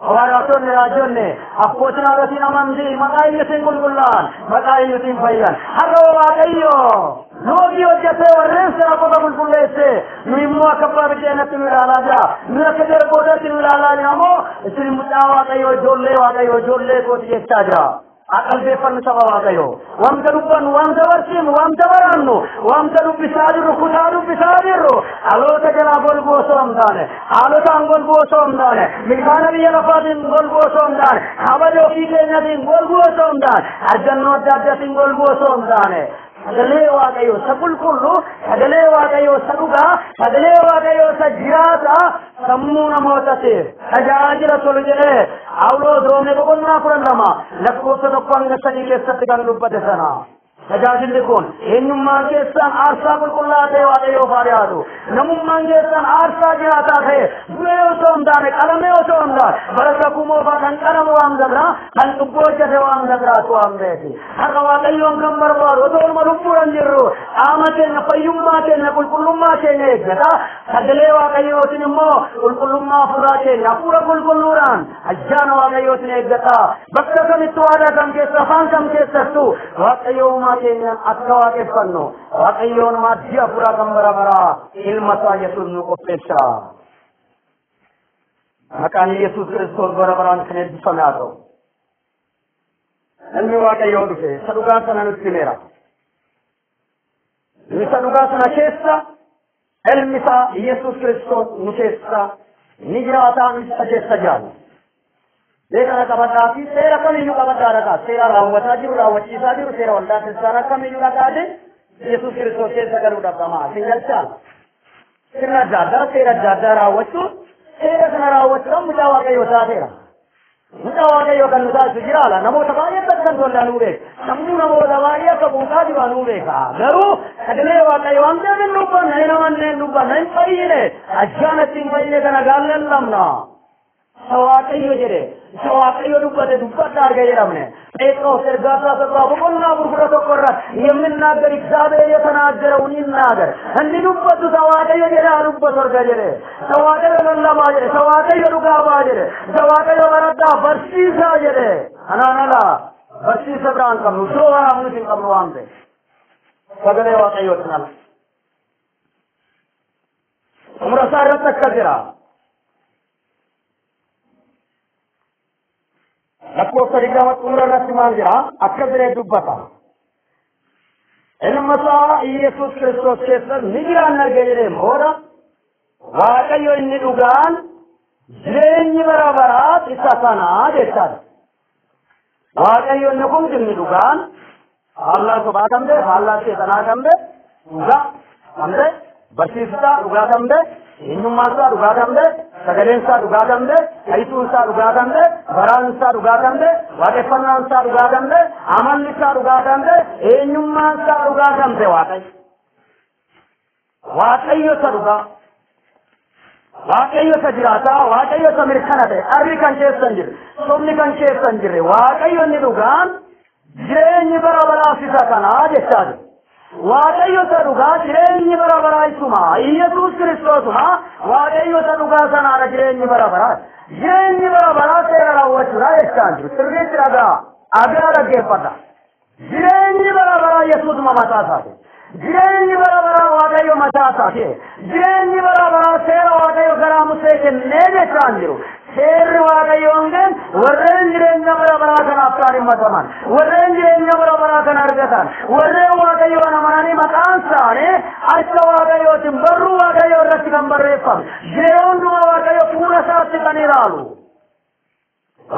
Hawaariyaatonni, raajonni, abbootiin haadhotiin amantii maqaa Yesuusiin qulqullaa'an, maqaa Yesuusiin fayyan. Har'a Waaqayyo loogii hojjetee warreen sana qofa qulqulleesse nu immoo akka abbaa biddeenatti nu ilaalaa jira. Nu akka darbootatti nu ilaalaa jira moo isin mucaa Waaqayyoo ijoollee Waaqayyoo ijoollee kooti jechaa jira. Qalbeeffannu saba Waaqayyoo. Wanta dubbannu, wanta barsiifnu, wanta barannu, wanta dubbisaa jirru, kutaa dubbisaa jirru, dhaloota jalaa golguu osoo hin taane, haalotaan golguu osoo hin taane, milkaana biyya lafaatiin golguu osoo hin taane, kabaja ofii keenyatiin golguu osoo hin taane, argannoo adda addaatiin golguu osoo hin taane, sagalee Waaqayyoo isa qulqulluu, sagalee Waaqayyoo isa dhugaa, sagalee Waaqayyoo isa jiraataa sammuu namootaatiif tajaajila tolu jedhee Phaawulos Roomee boqonnaa 12 lakkoofsa 1 hanga 3 keessatti kan dubbate sana. Tajaajilli kun eenyummaan keessan aarsaa qulqullaa'aa ta'e Waaqayyoof haa dhiyaatu. Namummaan keessan aarsaa jiraataa ta'e du'ee osoo hin taane qalamee osoo hin taane bara kakuu moofaa kan qalamu waan gabraa kan cubbuu hojjete waan gabraatu waan ta'eef. Har'a Waaqayyoon kan barbaadu otoo olma lubbuudhaan jirru qaama keenya fayyummaa keenya qulqullummaa keenya eeggata. Sagalee Waaqayyootiin immoo qulqullummaa hafuuraa keenya hafuura qulqulluudhaan ayyaana Waaqayyootiin eeggata. Bakka kamittuu aadaa kam keessa afaan kam keessattuu Waaqayyo uumaa keenyaan akka waaqeffannu Waaqayyoon maaddii hafuuraa kan bara baraa ilma isaa Yesuus nu qopheessa. Maqaan Yesuus Kiristoos bara baraan kan eebbifame haa ta'u. Ilmi Waaqayyoo dhufe isa dhugaa sana nutti himeera. Isa dhugaa sana keessa ilmi isaa Yesuus Kiristoos nu keessa ni jiraata, isa keessa jiraata. Beekana qabadhaa fi seera kamiyyuu qabadhaa dhaqaa. Seera raawwataa jiru, raawwachiisaa jiru, seera waldaa kiristaanaa kamiyyuu dhaqaate Yesuus Kiristoos keessa galuudhaaf dhamaa. Isin galchaa. Sirna adda addaa, seera adda addaa raawwachuun seera sana raawwachuudhaan mucaa Waaqayyoo taateera. Mucaa Waaqayyoo kan nu taasisu jiraala. Namoota baay'ee akka waldaa nuu beeka. Sammuu namoota baay'ee akka buusaa jiru nuu beeka. Garuu sagalee Waaqayyoo waan ta'eef hin dubbanne, hin amanne, hin dubbanne, hin fayyine. Ayyaana ittiin fayyine kana gaalleen lamna. Isa Waaqayyo jedhe, isa Waaqayyo dubbate dubbadhaa arga jedhamne. ጴጥሮስ ergaa isaa irraa boqonnaa 11 irratti የሚናገር እግዚአብሔር የተናገረውን ይናገር። እንዲዱbbatu isa Waaqayyo jedhe haa dubbatu arga jedhe. Isa Waaqayyo lallabaa jedhe, isa Waaqayyo dhugaa baa jedhe, isa Waaqayyo baradhaa barsiisaa jedhe. Kanaan ala barsiisa biraa hin qabnu, iddoo waraabnus hin qabnu waan ta'eef. Sagalee Waaqayyootiin ala. Xumura isaa irratti akkas jedha. Lakkoofsa 20 xumura irratti maal jedha? Akkas jedhee dubbata. Ilma isaa Iyesuus Kiristoos keessa ni jiraanna erga jedheen booda Waaqayyo inni dhugaan jireenyi bara baraas isa kanaa jechaadha. Waaqayyo inni kun inni dhugaan faallaa sobaa kan ta'e, faallaa seexanaa kan ta'e, dhugaa kan ta'e, barsiisaa dhugaa kan ta'e, eenyummaan isaa dhugaa kan ta'e, sagaleen isaa dhugaa kan ta'e, fayyisuun isaa dhugaa kan ta'e, baraan isaa dhugaa kan ta'e, waaqeffannaan isaa dhugaa kan ta'e, amalli isaa dhugaa kan ta'e, eenyummaan isaa dhugaa kan ta'e Waaqayyo. Waaqayyo isa dhugaa. Waaqayyo isa jiraataa, Waaqayyo isa mirkana ta'e, arri kan keessa hin jirre, sobni kan keessa hin jirre, Waaqayyo inni dhugaan jireenyi bara baraaf isa kanaa jechaa jira. Waaqayyo isa dhugaa jireenyi bara baraa isuma, Iyyasuus Kiristoosuma Waaqayyo isa dhugaa sanaadha jireenyi bara baraa. Jireenyi bara baraa seera raawwachuudha jechaa jiru. Sirriitti dhagaa, dhagaa dhaggeeffadha. Jireenyi bara baraa Yesuusuma mataa isaati. Jireenyi bara baraa Waaqayyo mataa isaati. Jireenyi bara baraa seera Waaqayyo karaa Musee kennee jechaa jiru. Seerri Waaqayyoon ግን warreen jireenya bara baraa kanaaf kan himmataman, warreen jireenya bara baraa kana argatan, warreen Waaqayyoon amananii maqaan isaanii harka Waaqayyootiin barruu Waaqayyoo irratti kan barreeffame, jireenya hundumaa Waaqayyo fuula isaatti kan ilaalu.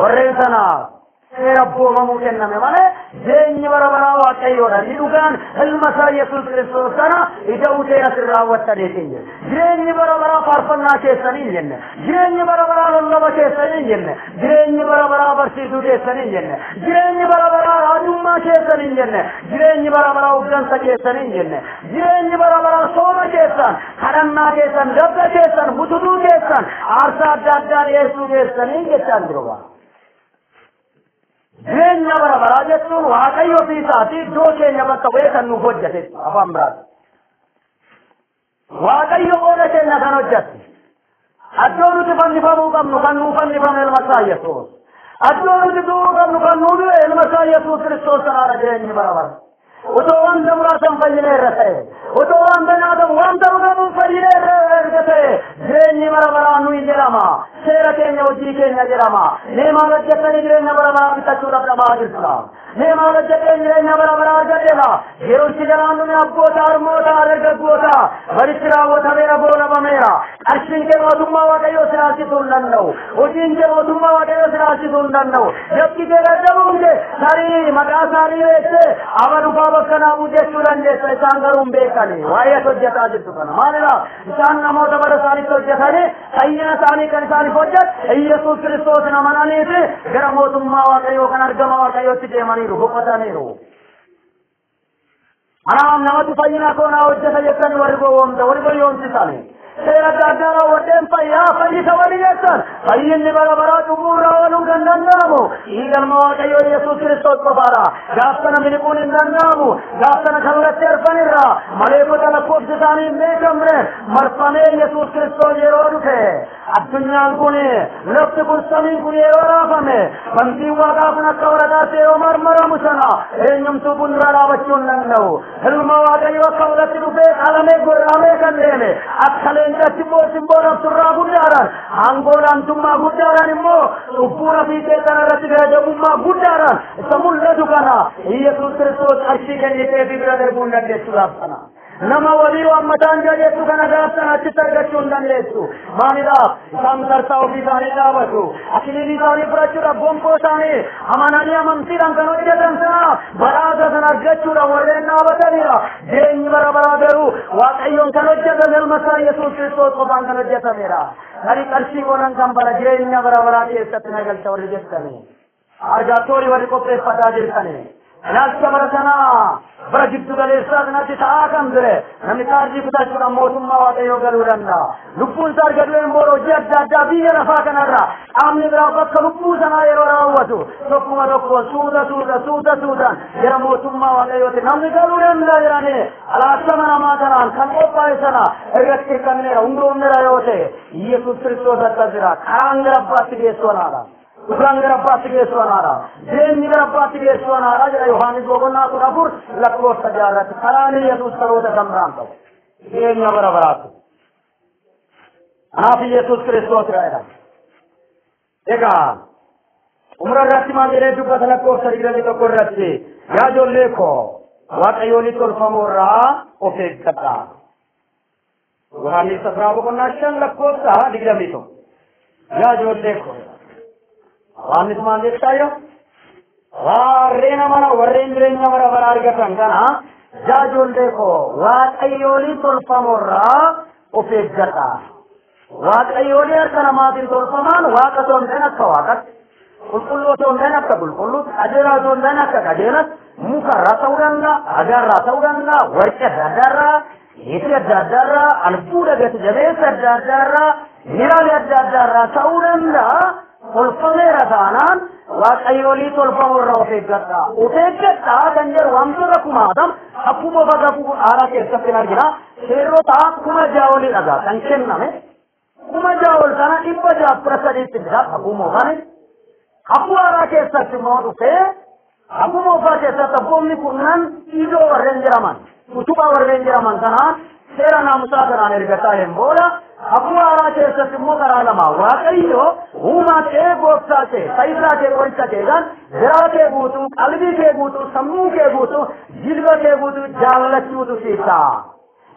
Warreen sanaaf seera abboomamuu kenname malee jireenyi bara baraa Waaqayyoodha. Inni dhugaan ilma isaa Yesuus Kiristoos kana ida'uu seera sin raawwattaniitiin jedhe. Jireenyi bara baraa faarfannaa keessanii hin jenne. Jireenyi bara baraa lallaba keessanii hin jenne. Jireenyi bara baraa barsiisuu keessanii hin jenne. Jireenyi bara baraa raajummaa keessanii hin jenne. Jireenyi bara baraa hooggansa keessanii hin jenne. Jireenyi bara baraa sooma keessan, kadhannaa keessan, dabra keessan, bututuu keessan, aarsaa adda addaa dhiyeessuu keessanii jechaan jiru. Jireenya bara baraa jechuun Waaqayyo ofii isaatii iddoo keenya bakka bu'ee kan nuuf hojjete afaan biraati. Waaqayyo qooda keenya kan hojjete. Iddoo nuti fannifamuu qabnu kan nuuf fannifame ilma isaa Yesuus. Iddoo nuti du'uu qabnu kan nuu du'e ilma isaa Yesuus Kiristoos sanaadha jireenyi bara bara. Otoo wanta muraasa hin fayyine irra ta'e, otoo wanta nyaatamu wanta dhugamu hin fayyine irra erga ta'e, jireenyi bara baraa nuyi jedhama. Seera keenya hojii keenya jedhama. Mee maal hojjettanii jireenya bara baraa bitachuudhaaf dhamaa jirtudha? Mee maal hojjetteen jireenya bara baraa argadheedha? Yeroo itti jalaan dhume abboota, harmoota, dargaggoota walitti raawwatameera, goolabameera. Qarshiin kee mootummaa Waaqayyoo siraachisuu hin danda'u. Hojiin kee mootummaa Waaqayyoo siraachisuu hin danda'u. Yakki kee dadhabuun kee tarii maqaa isaanii beektee aba dhufaa bakka naa bu'u jechuu dandeessa. Isaan garuu hin beekani. Waa'ee ati hojjetaa jirtu kana. Maalidha? Isaan namoota bara isaaniitti hojjetanii fayyina isaanii kan isaaniif hojjetu Iyyasuus Kiristoosin amananiiti gara mootummaa Waaqayyoo kan argama Waaqayyootti deemaniiru, boqotaniiru. Kanaaf namatu fayyina koo naa hojjeta jettanii warri gowwoomsa, warri gowwoomsisani. Seera adda addaa raawwadheen fayyaa fayyisa warri jettan fayyinni bara baraa cubbuu irraa ooluu kan danda'amu dhiiga ilma Waaqayyoo Yesuus Kiristoos qofaadha. Gaaf sana miliquun hin danda'amu. Gaaf sana kallattii arfan irraa maleekota lakkoofsi isaanii hin beekamne marfamee Yesuus Kiristoos yeroo dhufe addunyaan kun lafti kun samiin kun yeroo raafame bantiin waaqaa kun akka waraqaatti yeroo marmaramu sana eenyumtuu fuuldura dhaabachuu hin danda'u. Ilma Waaqayyoo akka walitti dhufee qalamee gorramee kan deeme akka leencatti immoo simboo nafsurraa guddaadhaan aangoo olaantummaa guddaadhaan immoo cubbuu fiixee kana irratti garajabummaa guddaadhaan isa mul'atu kana Iyyasuus Kiristoos qarshii kennitee fi bira darbuu hin dandeessuudhaaf sana. Nama walii waan mataan jettu kana gaaf sana achitti argachuu hin dandeessu. Maalidhaaf? Isaan tarsaa ofii isaanii dhaabatu. Akiliilii isaanii fudhachuudhaaf gonfoo isaanii amananii amantiidhaan kan hojjetan sana badhaasa sana argachuudhaaf warreen dhaabatanidha. Jireenyi bara baraa garuu Waaqayyoon kan hojjetame ilma isaa Yesuus Kiristoos qofaan kan hojjetamedha. Tarii qarshii qolan kan bara jireenya bara baraa keessatti na galcha warri jettanii. Argaattoori warri qopheeffataa jirtanii. Ilaalcha bara sanaa bara giddu galeessaa kanatti ta'aa kan ture namni kaardii kutachuudhaan mootummaa Waaqayyoo galuu danda'a. Lubbuun isaa erga du'een booda hojii adda addaa biyya lafaa kanarra qaamni biraa bakka lubbuu sanaa yeroo raawwatu tokkuma tokko suuta suuta suuta suutaan gara mootummaa Waaqayyooti namni galuu danda'a jedhanii alaasama namaa kanaan kan qophaa'e sana irratti hirkanneera hundoomneera yoo ta'e Yesuus Kiristoos akkas jira. Karaan gara abbaatti geessu anaadha. Dhugaan gara abbaatti geessu anaadha. Jireenyi gara abbaatti geessu anaadha jedha Yohaannis boqonnaa 14 lakkoofsa 6 irratti. Karaan Yesuus karoota kan biraan qabu. Jireenya bara baraatti. Kanaaf Yesuus Kiristoos jedha. Egaa xumura irratti maal jedhee dubbata lakkoofsa 21 irratti yaa ijoollee koo Waaqayyoolii tolfamoo irraa of eeggadhaa. Yohaannis biraa boqonnaa 5 lakkoofsa 21. Yaa ijoollee koo, Yohaannis maal jechaa jira? Warreen amana, warreen jireenya bara baraa argatan kana, yaa ijoollee koo, waaqayyoolii tolfamoo irraa of eeggadhaa. Waaqayyoolii harka namaatiin tolfamaan waaqa osoo hin ta'in akka waaqatti, qulqulluu osoo hin ta'in akka qulqulluutti, qajeelaa osoo hin ta'in akka qajeelatti, mukarraa ta'uu danda'a, dhagaarraa ta'uu danda'a, warqee adda addaarraa, meetii adda addaarraa, albuuda gati jabeessa adda addaarraa, mineraalii adda addaarraa ta'uu danda'a. Tolfameera taanaan waaqayyoolii tolfamoo irraa of eeggadhaa. Of eeggadhaa kan jedhu wantoota kumaatam akkuma baga haaraa keessatti hin argina. Seerota 6,000 olii dhagaa kan kenname. 6,000 ol kana 613tti jira kakuu moofaan. Kakuu haaraa keessatti immoo dhufee kakuu moofaa keessatti abboonni kurnan ijoo warreen jedhaman, utubaa warreen jedhaman kanaan seera naamusaa kanaan erga taa'een booda, kakuu haaraa keessatti immoo karaa lama Waaqayyo uumaa kee, gooftaa kee, fayyisaa kee, qoricha kee kan garaa kee guutuu, qalbii kee guutuu, sammuu kee guutuu, jilba kee guutuu jaallachuutu siif ta'a.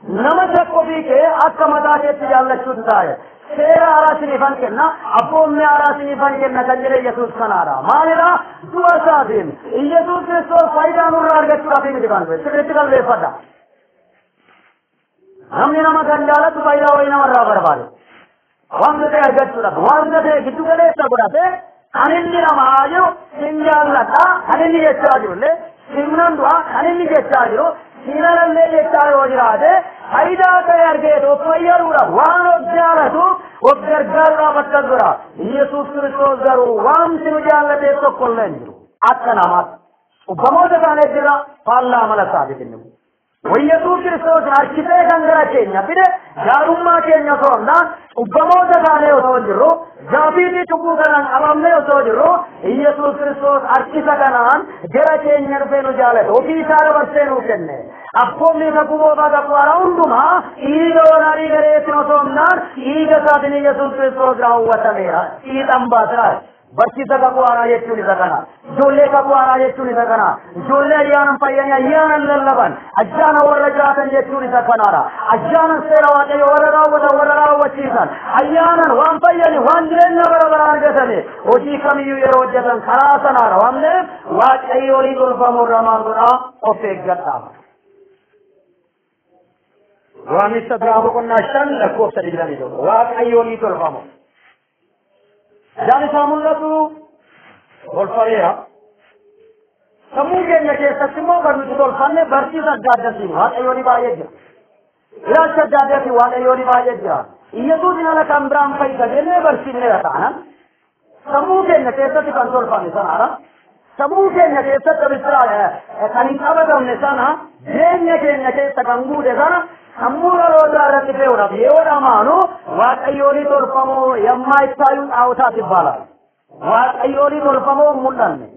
Nama tokko ofii kee akka mataa keetti jaallachuutu ta'a. Seera haaraa isiniifan kenna, abboonni haaraa isiniifan kenna kan jedhe Yesuus kanaadha. Maalidha? Du'a isaatiin Yesuus Kiristoos faayidaa nurraa argachuudhaaf miti kan dhufe. Sirriitti qalbeeffadha. Namni nama kan jaalatu faayidaa wayii namarraa barbaade. Wanta ta'e argachuudhaaf, wanta ta'e giddu galeessa godhatee kan inni namaa jiru sin jaalladha, kan inni jechaa jiru illee simnan du'a, kan inni jechaa jiru sinalallee jechaa yoo jiraate, faayidaa ta'e argee of fayyaduudhaaf, waan of jaalatu of gargaaruudhaaf akkas godha. Yesuus Kiristoos garuu wanti nu jaallateef tokko illee hin jiru. Akka namaatti cubbamoota taanee jira, faallaa amala isaatiif inni. Yesuus Kiristoos harkisee kan gara keenya fide gaarummaa keenya osoo hin taane, cubbamoota taanee osoo hin jirru, gaafiitii cubbuu kanaan qabamnee osoo jirru, Yesuus Kiristoos harkisa kanaan gara keenya dhufee nu jaalate, ofii isaa dabarsee nuu kenne. Abboonni kakuu moofaa kakuu haaraa hundumaa dhiiga hoolaa, dhiiga re'eetiin osoo hin taane dhiiga isaatiin Yesuus Kiristoos raawwatameera. Fiixan baaseera. Barsiisa kakuu haaraa jechuun isa kana. Ijoollee kakuu haaraa jechuun isa kana. Ijoollee ayyaanan fayyanii ayyaanan lallaban, ayyaana warra jiraatan jechuun isa kanaadha. Ayyaanan seera Waaqayyo warra raawwatan, warra raawwachiisan, ayyaanan waan fayyani, waan jireenya bara bara argatani, hojii kamiyyuu yeroo hojjetan karaa sanaadha waan ta'eef, waaqayyoolii tolfamoo irraa maal godhaa? Of eeggadhaa. Yohaannis biraa boqonnaa 5 lakkoofsa 21. Waaqayyoolii tolfamoo. Ijaan isaa mul'atu tolfameera. Sammuu keenya keessatti immoo kan nuti tolfanne barsiisa adda addaatiin waaqayyoolii baay'ee jira. Ilaalcha adda addaatiin waaqayyoolii baay'ee jira. Iyyasuusin ala kan biraan fayyisa jennee barsiifneera taanaan sammuu keenya keessatti kan tolfame sanaadha. Sammuu keenya keessatti abistira kan hin qabatamne sana, jireenya keenya keessa kan guute sana sammuu dhalootaa irratti fe'uudhaaf yeroo dhamaanu waaqayyoolii tolfamoo የማይታዩ ጣዖታት ይባላል። Waaqayyoolii tolfamoo hin mul'anne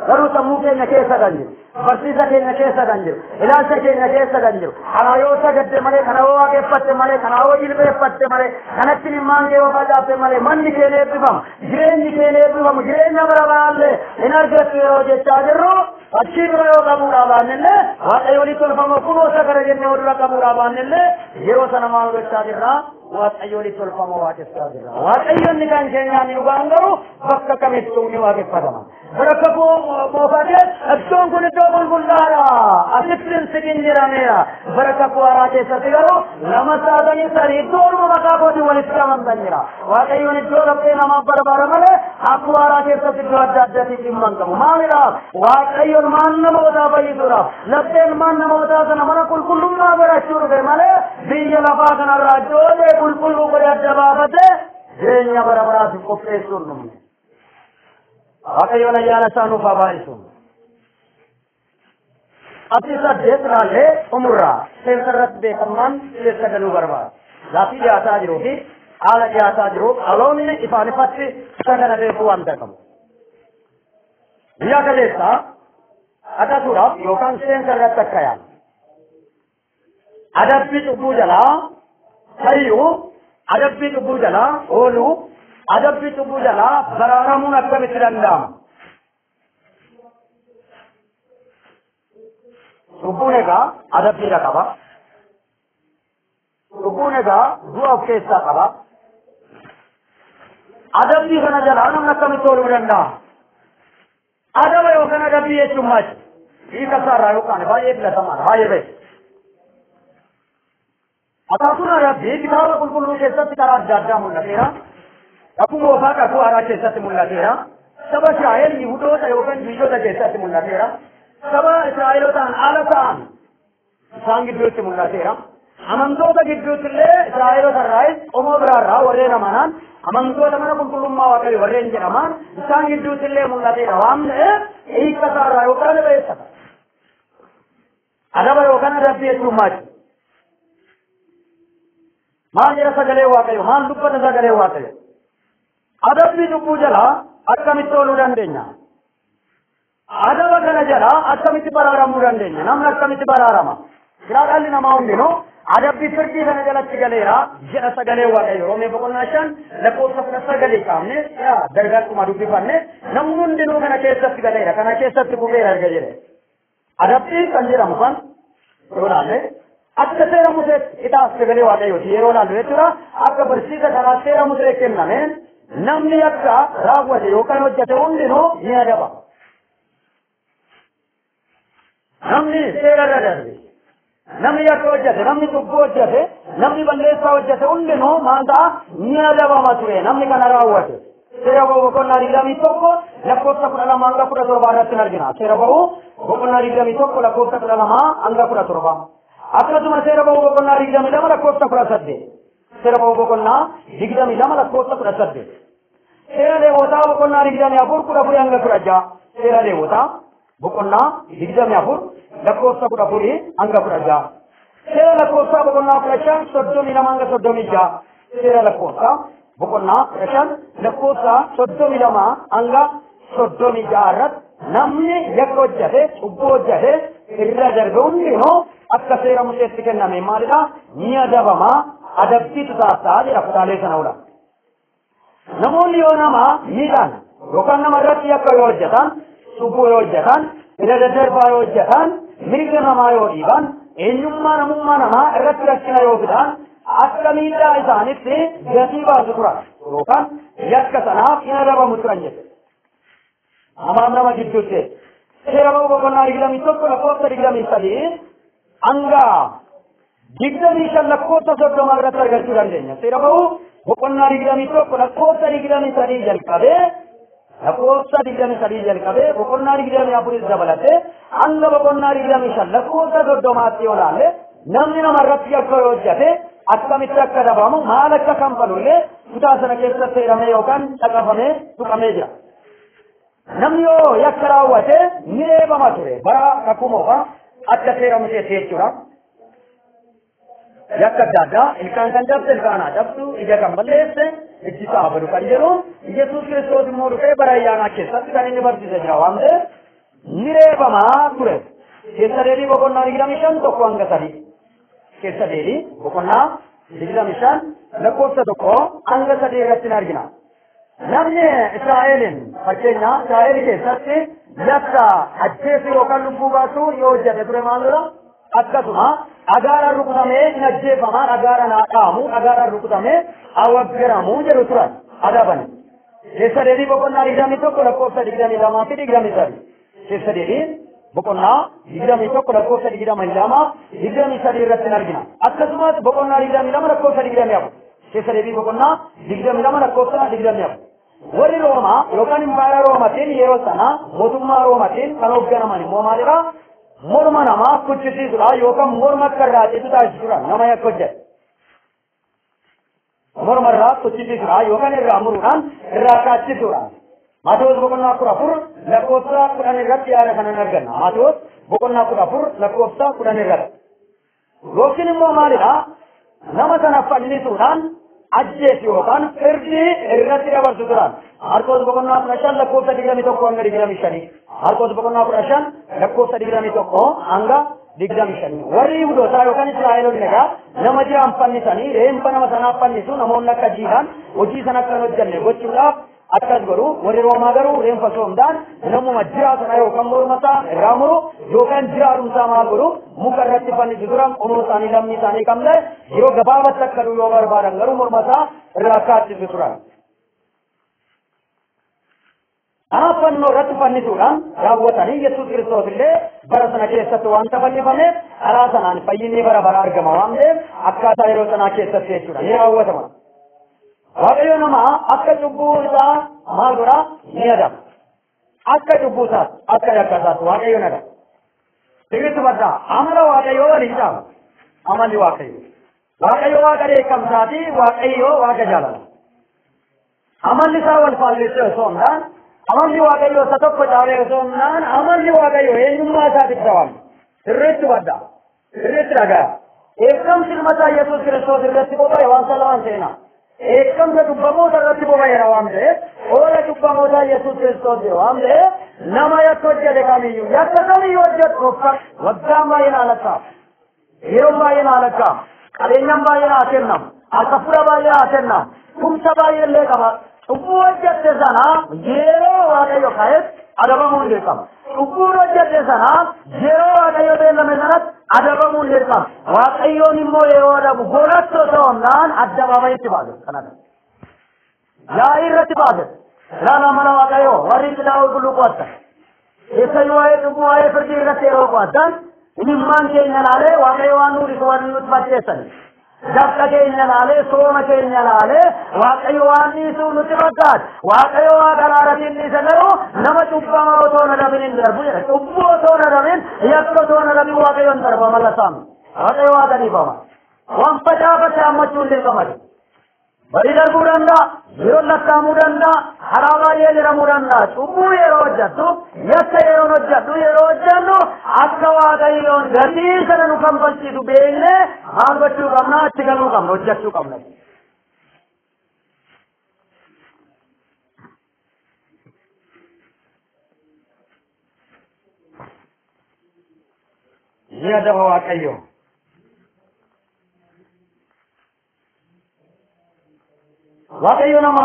garuu sammuu keenya keessa kan jiru, barsiisa keenya keessa kan jiru, ilaalcha keenya keessa kan jiru, kana yoo sagadde malee, kana yoo waaqeffatte malee, kana yoo jilbeeffatte malee, kanatti ilmaan kee yoo facaafte malee manni kee ni eebbifama, jireenyi kee ni eebbifamu, jireenya bara baraallee hin argattu yeroo jechaa jirru, achii dura yoo qabuudhaa baannellee, waaqayyoolii tolfamoo kunoo sagara jennee dura qabuudhaa baannellee, yeroo sana maal gochaa jirra? Waaqayyoolii tolfamoo waaqessaa jirra. Waaqayyoonni kan keenyaan dhugaan garuu bakka kamittuu ni waaqeffatama. Bakka moofaa keessa iddoon kun iddoo qulqullaadha. Asitti hin siqin jedhameera. Bara kakuu haaraa keessatti garuu lama saatanii sadii iddoonuma maqaa kootiin walitti qabamtan jira. Waaqayyoon iddoo laphee namaaf barbaada malee kakuu haaraa keessatti iddoo adda addaatiin dhimma hin qabu. Maalidhaaf? Waaqayyoon maan namootaa fayyisuudhaaf, lapheen maan namootaa sana mana qulqullummaa godhachuu dhufe malee biyya lafaa kanarraa ijoollee qulqulluu godhe adda baafatee jireenya bara baraatiif qopheessuun dhumne. Waaqayyoon ayyaana isaa nuuf haa baay'isu. Qabxii 8 ilaallee xumurraa. Seensa irratti beekamaan keessa galuu barbaada. Gaaffii dhiyaataa jiruu fi haala dhiyaataa jiru dhaloonni ifaan ifatti isa kana beekuu waan qabu. Guyyaa kaleessaa dhaqasuudhaaf yookaan seensa irratti akka yaadu. Adabbii cubbuu jalaa fayyuu, adabbii cubbuu jalaa ooluu, adabbii cubbuu jalaa baraaramuun akkamitti danda'ama? Cubbuun egaa adabbiidha qaba. Cubbuun egaa du'a of keessaa qaba. Adabbii kana jalaa namni akkamitti ooluu danda'a? Adaba yookaan adabbii jechuun maali? Hiika isaarraa yookaan baay'ee filatamaadha, baay'ee beeku. Akaakuun adabbii kitaaba qulqulluu keessatti karaa adda addaa mul'ateera. Kakuu moofaa kakuu haaraa keessatti mul'ateera. Saba Israa'el Yihudoota yookaan Yihudoota keessatti mul'ateera. Saba Israa'elotaan ala ta'an isaan gidduutti mul'ateera. Amantoota gidduutti illee Israa'elota irraayis qomoo biraarraa warreen amanan amantoota mana qulqullummaa Waaqayyo warreen jedhaman isaan gidduutti illee mul'ateera waan ta'eef hiika isaarraa yookaan beeksisa. Adaba yookaan adabbii jechuun maali? Maal jedha sagalee Waaqayyo? Maal dubbata sagalee Waaqayyo? Adabbii cubbuu jalaa akkamitti ooluu dandeenya? Adaba kana jalaa akkamitti baraaramuu dandeenya? Namni akkamitti baraarama? Silaa dhalli namaa hundinuu adabbii firdii kana jalatti galeera jedha sagalee Waaqayyo. Roomee boqonnaa 5 lakkoofsa 19 kaafne dargagguma dubbifanne namni hundinuu kana keessatti galeera, kana keessatti kufeera erga jedhe. Adabbii kan jedhamu kan yeroo ilaalle akka seera Museetti itaaf sagalee Waaqayyooti yeroo ilaallu jechuudha. Akka barsiisa karaa seera Musee kennameen namni akka raawwate yookaan hojjete hundinuu ni adaba. Namni seera irra darbe, namni yakka hojjete, namni cubbuu hojjete, namni balleessaa hojjete hundinuu maal ta'a? Ni adabama ture namni kana raawwate. Seera ba'uu boqonnaa 21 lakkoofsa 12 hanga 17 irratti argina. Seera ba'uu boqonnaa 21 lakkoofsa 12 hanga 17. Akkasuma seera ba'uu boqonnaa 22 lakkoofsa 18. Seera ba'uu boqonnaa 22 lakkoofsa 18. Seera Lewwotaa boqonnaa 24 14 hanga 16. Seera Lewwotaa boqonnaa 24 lakkoofsa 14 hanga 16. Seera lakkoofsaa boqonnaa 15 32 hanga 36. Seera lakkoofsaa boqonnaa 15 lakkoofsa 32 hanga 36 irratti namni yakka hojjete, cubbuu hojjete irra darbe hundinuu akka seera Museetti kenname maalidha? Ni adabama, adabbiitu taasisaa jedha kutaalee sana ola. Namoonni yoo nama miidhaan yookaan nama irratti yakka yoo hojjetan, cubbuu yoo hojjetan, irra daddarbaa yoo hojjetan, mirga namaa yoo dhiiban, eenyummaa namummaa namaa irratti rakkina yoo fidan, akka miidhaa isaanitti gatii baasu turan yookaan yakka sanaaf hin adabamu turan jedhe. Namaaf nama gidduutti. Seera ba'uu boqonnaa 21 lakkoofsa 23 hanga 25 lakkoofsa 30 irratti argachuu dandeenya. Seera ba'uu boqonnaa 21 lakkoofsa 23 jalqabee lakkoofsa 23 jalqabee boqonnaa 24 dabalatee hanga boqonnaa 25 lakkoofsa 30tti yoo ilaalle namni nama irratti yakka yoo hojjete akkamitti akka adabamu maal akka kanfalu illee kutaa sana keessatti heeramee yookaan caqafamee tuqamee jira. Namni yoo yakka raawwate ni eebama ture bara kakuu moofaa akka seera Museetti jechuudha. Yakka adda addaa ilkaan kan cabse ilkaan haa cabsu, ija kan balleesse ijji isaa badu kan jedhu Yesuus Kiristoos immoo dhufee bara ayyaanaa keessatti kan inni barsiise jira waan ta'eef ni reebamaa ture. Keessa deebii boqonnaa 25 1 hanga 3. Keessa deebii boqonnaa 25 lakkoofsa 1 hanga 3 irratti ni argina. Namni Israa'eliin fakkeenya Israa'el keessatti yakka ajjeesuu yookaan lubbuu baasuu yoo hojjete ture maal godha? Akkasuma dhagaadhaan rukutamee hin ajjeefamaa, dhagaadhaan haa dhaamu, dhagaadhaan rukutamee haa waggaramuu jedhu turan adaban. Keessa deebii boqonnaa 21 lakkoofsa 22 fi 23. Keessa deebii boqonnaa 21 lakkoofsa 22 23 irratti ni argina. Akkasumas boqonnaa 22 lakkoofsa 24. Keessa deebii boqonnaa 22 lakkoofsa 24. Warri Roomaa yookaan impaayera Roomaatiin yeroo sana mootummaa Roomaatiin kan hoogganaman immoo maalidha? Morma namaa kuchisiisuudha yookaan morma akka irraa citu taasisuudha nama yakka hojjete. Morma irraa kuchisiisuudha yookaan irraa muruudhaan irraa kaachisuudha. Maatewos boqonnaa 14 lakkoofsa 10 irratti yaada kana ni arganna. Maatewos boqonnaa 14 lakkoofsa 10 irratti. Yookiin immoo maalidha? Nama sana fannisuudhaan ajjeesu yookaan firdii irratti dabarsu turan. Maarqos boqonnaa 15 lakkoofsa 21 hanga 25. Maarqos boqonnaa 15 lakkoofsa 21 hanga 25. Warri Yihudootaa yookaan Israa'eloonni egaa nama jiraan fannisanii reenfa nama sanaa fannisu namoonni akka jiidhaan hojii sana akka hin hojjenne gochuudhaaf Akkas godhu warri Roomaa garuu reenfa osoo hin taane namuma jiraa sana yookaan morma isaa irraa muru yookaan jiraadhumsaa maal godhu muka irratti fannisu turan. Qomoo isaanii lammii isaanii kan ta'e yeroo gabaabatti akka du'u yoo barbaadan garuu morma isaa irraa kaachisu turan. Kanaaf fannoo irratti fannisuudhaan raawwatanii Yesuus Kiristoos illee bara sana keessatti wanta fannifameef karaa sanaan fayyinni bara bara argama waan ta'eef akkaataa yeroo sanaa keessatti jechuudha ni raawwatama. Waaqayyo nama akka cubbuu isaa maal godhaa ni adaba. Akka cubbuu isaatti akka yakka isaatti Waaqayyo ni adaba. Sirriitti baddaa amala Waaqayyoo waliin dhaaba. Amalli Waaqayyo. Waaqayyo Waaqa dheekkamsaati, Waaqayyo Waaqa jaalala. Amalli isaa wal faallessee osoo hin taane, amalli Waaqayyoo isa tokko caalee osoo hin taane, amalli Waaqayyoo eenyummaa isaatiif ta'ama. Sirriitti baddaa. Sirriitti dhagaa. Dheekkamsi ilma isaa Yesuus Kiristoos irratti boba'e waan salamaan seenaa. Dheekkamsa cubbamoota irratti boba'eera waan ta'eef, oola cubbamoota Yesuus Kiristoos waan ta'eef, nama yakka hojjete kamiyyuu, yakka kamiyyuu hojjetu waggaan baay'een haa lakkaa'amu, yeroon baay'een haa lakkaa'amu, qabeenyaan baay'een haa kennamu, harka fuula baay'ee haa kennamu, tumsa baay'ee illee qaba. Cubbuu hojjette sana yeroo Waaqayyo ka'etti adabamuun dirqama. Cubbuun hojjette sana yeroo Waaqayyo beellame sanatti adabamuun dirqama. Waaqayyoon immoo yeroo adabu godhattu osoo hin taane addabaabayitti baase. Kanadha. Yaa'ii irratti baase. Ilaalaa mana Waaqayyoo warri kitaaba qulqulluu qo'attan. Keessayyuu waa'ee cubbuu waa'ee firdii irratti yeroo qo'attan imimmaan keenya laalee Waaqayyo waan nuti waan nuti fakkeessan. Dafqa keenya laalee sooma keenya laalee Waaqayyo waan dhiisuu nutti fakkaata. Waaqayyo waaqa araaratiin dhiisa garuu nama cubbamaa otoo hin adabin hin darbu jedha. Cubbuu otoo hin adabin, yakka otoo hin adabin Waaqayyo hin darba mala saami. Waaqayyo waaqa dhiifama. Waan facaafate hammachuun dirqama. Barii darbuu danda'a, yeroon lakkaa'amuu danda'a, karaa baay'ee jedhamuu danda'a. Cubbuu yeroo hojjettu, yakka yeroo hojjettu, yeroo hojjennu akka Waaqayyoon gatii sana nu kanfalchiisu beeknee maal gochuu qabna? Achi galuu qabna, hojjechuu qabna. Ni adaba Waaqayyo. Waaqayyo nama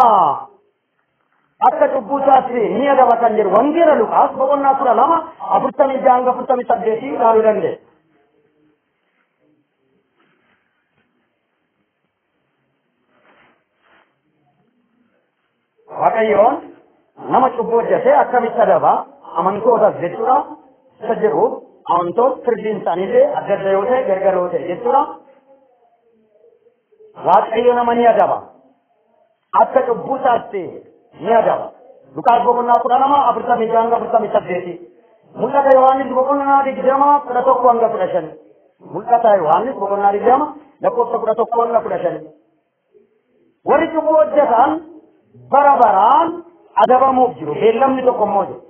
akka cubbuu isaatti ni adaba kan jedhu Wangeela Luqaas boqonnaa 12 46 hanga 48 ilaaluu dandeenya. Waaqayyoon nama cubbuu hojjete akkamitti adaba amantootas jechuudha. Isa jedhu amantoota firdiin isaaniillee adda adda yoo ta'e gargar yoo ta'e jechuudha. Waaqayyo nama ni adaba. Akka cubbuu isaatti ni adaba. Luqaas boqonnaa 12 46 hanga 48. Mul'ata Yohaannis boqonnaa 20 11 hanga 15. Mul'ata Yohaannis boqonnaa 20 lakkoofsa 11 hanga 15. Warri cubbuu hojjetan bara baraan adabamuuf jiru. Beellamni tokko immoo jiru.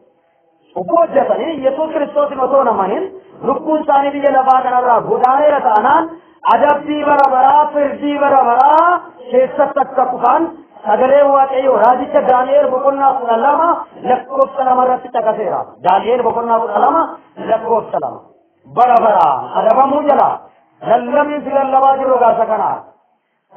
Cubbuu hojjetanii Yesuus Kiristoosin osoo hin amanin lubbuun isaanii biyya lafaa kanarraa godaaneera taanaan adabbii bara baraa firdii bara baraa keessatti akka kufan sagalee Waaqayyoo raajicha Daani'el boqonnaa 12 lakkoofsa 2 irratti caqaseera. Daani'el boqonnaa 12 lakkoofsa 2. Bara baraan adabamuu jala lallabni fi lallabaa jiru gaasa kanaa.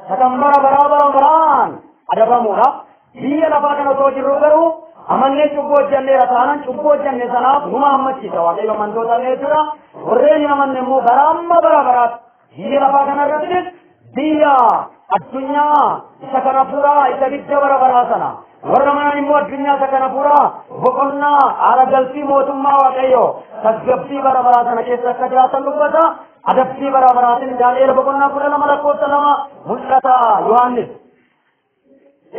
Sakan bara baraa bara baraan adabamuudha. Biyya lafaa kana osoo jirru garuu amannee cubbuu hojjenneera taanaan cubbuu hojjenne sanaaf numa hammachiisa Waaqayyo amantoota jechuudha. Warreen hin amanne immoo bara amma bara baraatti biyya lafaa kana irrattis biyya addunyaa isa kana furaa isa ibidda bara baraa sana warra manaan immoo addunyaa isa kana furaa boqonnaa haara galfii mootummaa Waaqayyoo tasgabbii bara baraa sana keessa akka jiraatan dubbata. Adabbii bara baraatiin Daani'el boqonnaa 12 lakkoofsa 2 mul'ata Yohaannis.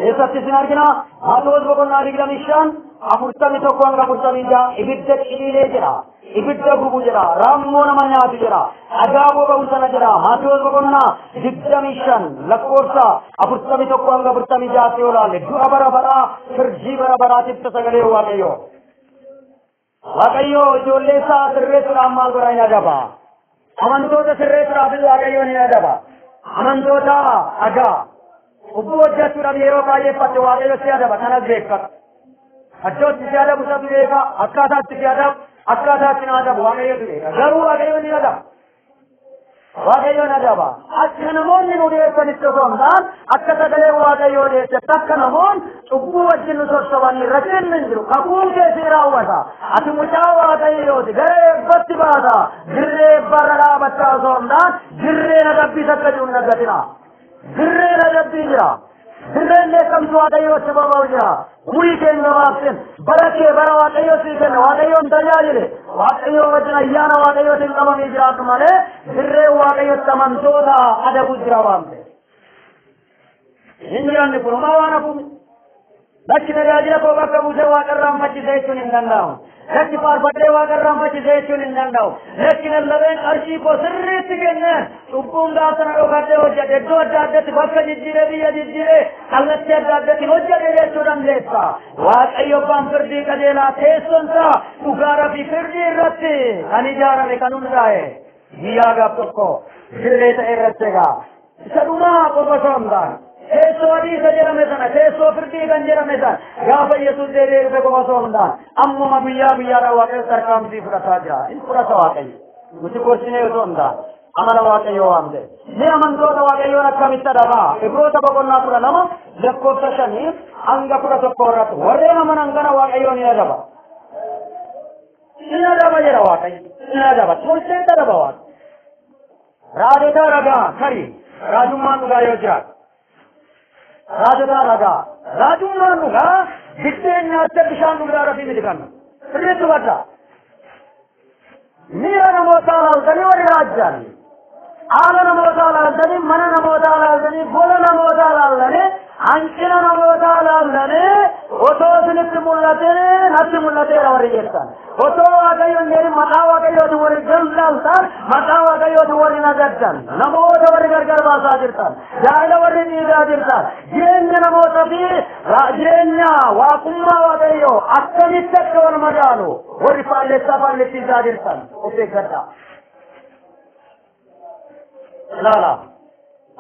Eessatti isin argina? Maatewos boqonnaa 25 41 hanga 46 ibidda ciniinee jedha. Ibidda gubu jedha. Raammoo nama nyaatu jedha. Dhagaa boba'u sana jedha. Maatewos boqonnaa 25 lakkoofsa 41 hanga 46 yoo ilaalle du'a bara baraa firdii bara baraatiif sagalee Waaqayyoo. Waaqayyoo ijoollee isaa sirreessuudhaan maal godhaa hin adaba. Amantoota sirreessuudhaafis Waaqayyoon hin adaba. Amantoota dhagaa. Cubbuu hojjechuudhaaf yeroo baay'eeffatte Waaqayyo si adaba kanas beekkadhu. Iddootti si adabu isatu beeka, akkaataatti si adabu, akkaataatti na adabu Waaqayyotu beeka. Garuu Waaqayyo ni adaba. Waaqayyoon adaba. Akka namoonni nu dhiyeessanitti osoo hin taane akka sagalee Waaqayyoo dhiyeessetti akka namoonni cubbuu wajjin nu sossobanii rakkinni hin jiru. Kakuun kee si raawwata. Ati mucaa Waaqayyooti. Gara eebbatti baata. Dirree eebbarra dhaabachaa osoo hin taane dirreen adabbiis akka jiru hin dagatina. Dirreen adabbii jira. Dirreen dheekkamsi Waaqayyootti boba'u jira. Umurii keenya gabaabsin bara kee bara Waaqayyoo sii kenne Waaqayyoon tajaajile Waaqayyoo wajjin ayyaana Waaqayyootiin qabamee jiraatu malee dirreen Waaqayyootti amantoota adabu jira waan ta'eef. Hin jiraanne kun homaa waan hafu lakki tajaajila koo bakka buusee waaqarraan faccise jechuun hin danda'amu. Lakki faarfadhee waaqarraan faccise jechuun hin danda'u. Lakki lallabeen qarshii koo sirriitti kenneen cubbuun gaafa sana dhokadhee hojjedhe iddoo adda addatti bakka jijjiiree biyya jijjiiree kallattii adda addatti hojjedhe jechuu dandeessa. Waaqayyo abbaan firdii qajeelaa teessoon isaa dhugaadhaa fi firdii irratti kan ijaarame kan hundaa'e guyyaa gaaf tokko dirree ta'e irratti egaa isa dhumaa qofa osoo hin taane teessoo adii isa jedhame sana teessoo firdii kan jedhame sana gaafa Yesuus deebi'ee dhufe qofa osoo hin taane ammuma guyyaa guyyaadhaan Waaqayyo tarkaanfii fudhataa jira. Hin fudhata Waaqayyo. Nuti gorsinee osoo hin taane amala Waaqayyoo waan ta'eef. Mee amantoota Waaqayyoon akkamitti adabaa? Ibroota boqonnaa 12 lakkoofsa 5 hanga 11 irratti warreen amanan kana Waaqayyoon ni adaba. Ni adaba jedha Waaqayyo. Ni adaba. Tolchee adaba Waaqayyo. Raajota ragaa tarii raajummaan dhugaa yoo jiraatu. Raajota ragaa. Raajummaan dhugaa biddeen nyaattee bishaan dhugaa rafii miti kan. Sirriitti hubadhaa. Miira namootaa laaltanii warri raajjan. Haala namootaa laaltanii, mana namootaa laaltanii, gola namootaa laaltanii, hanqina namootaa laaltanii otoo isinitti mul'atee natti mul'ateera warri jettan. Otoo Waaqayyo hin jedhin maqaa Waaqayyooti warri daldaltan, maqaa Waaqayyooti warri nagaddan, namoota warri gargar baasaa jirtan, jaarila warri dhiigaa jirtan, jireenya namoota fi jireenya waaqummaa Waaqayyoo akkamitti akka wal madaalu warri faallessaa faallessiisaa jirtan of eeggadhaa. Ilaala.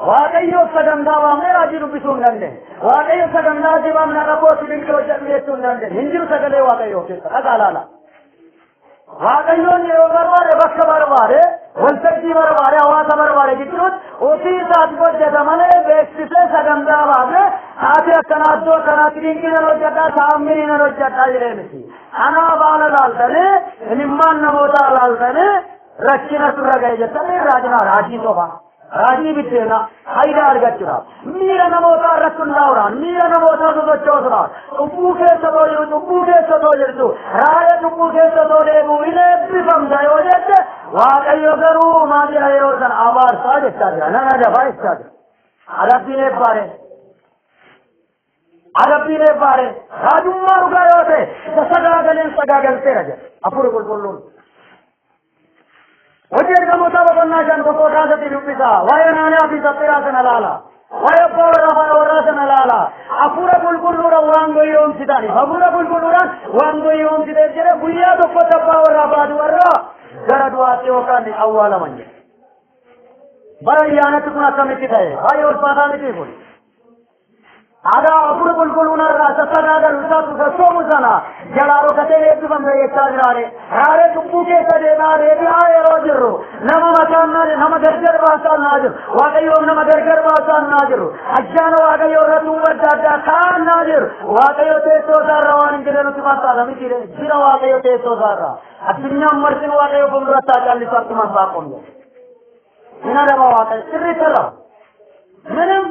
Waaqayyo sagantaa baafnee raajii dubbisuu hin dandeenye. Waaqayyo sagantaa dibaamna rakkootti dinqii hojjedhu jechuu hin dandeenye. Hin jiru sagalee Waaqayyoo keessa. Dhagaa ilaala. Waaqayyoon yeroo barbaade bakka barbaade waltajjii barbaade hawaasa barbaade gidduutti ofii isaatti hojjeta malee beeksisee sagantaa baasee haati akkanaa iddoo akkanaatti dinqii nan hojjedhaa saamminii nan hojjedhaa jedhee miti. Kanaaf haala laaltanii imimmaan namootaa laaltanii rakkina turra ga'e jettanii raajinaa raajii sobaa. Raajii biddeena faayidaa argachuudhaaf miira namootaa irratti hundaa'uudhaan miira namootaa sosochoosuudhaan cubbuu keessa too jiru cubbuu keessa too jirtu raayee cubbuu keessa too deebi'u hin eebbifamta yoo jette Waaqayyo garuu maal jedha yeroo sana abaarsaa jechaa jira nan adabaa jechaa jira. Adabbiin eebbaare. Adabbiin eebbaare. Raajummaa dhugaa yoo ta'e isa sagaagaleen sagaagalteera jedha hafuurri qulqulluun. Hojii ergamootaa boqonnaa 5 tokko kaasatti dubbisa. Waa'ee Anaaniyaa fi Saphiraa sana laala. Waa'ee abbaa warraa fi haadha warraa sana laala. Hafuura qulqulluudhaan waan goyoomsitaniif hafuura qulqulluudhaan waan goyoomsiteef jedhe guyyaa tokkotti abbaa warraa fi haadha warraa gara du'aatti yookaan awwaalaman jedhe. Bara ayyaanatti kun akkamitti ta'e? Baay'ee ulfaataa miti kun. Aadaa hafuura qulqulluun irraa sassagaagalu isaatu sassoomu sana jalaa dhokatee eebbifamne jechaa jiraare. Raaree cubbuu keessa deemaa deebi'aa yeroo jirru nama mataan nama gargar baasaa naa jiru. Waaqayyoon nama gargar baasaa naa jiru. Ayyaana Waaqayyoo irratti uuma adda addaa kaa'an naa jiru. Waaqayyo teessoo isaarra waan hin jirre nutti fakkaata miti jira Waaqayyo teessoo isaarra. Addunyaan marsin Waaqayyo fuulduratti haa callisu akkuma abbaa qomne. Hin adaba Waaqayyo sirriitti adaba. Minim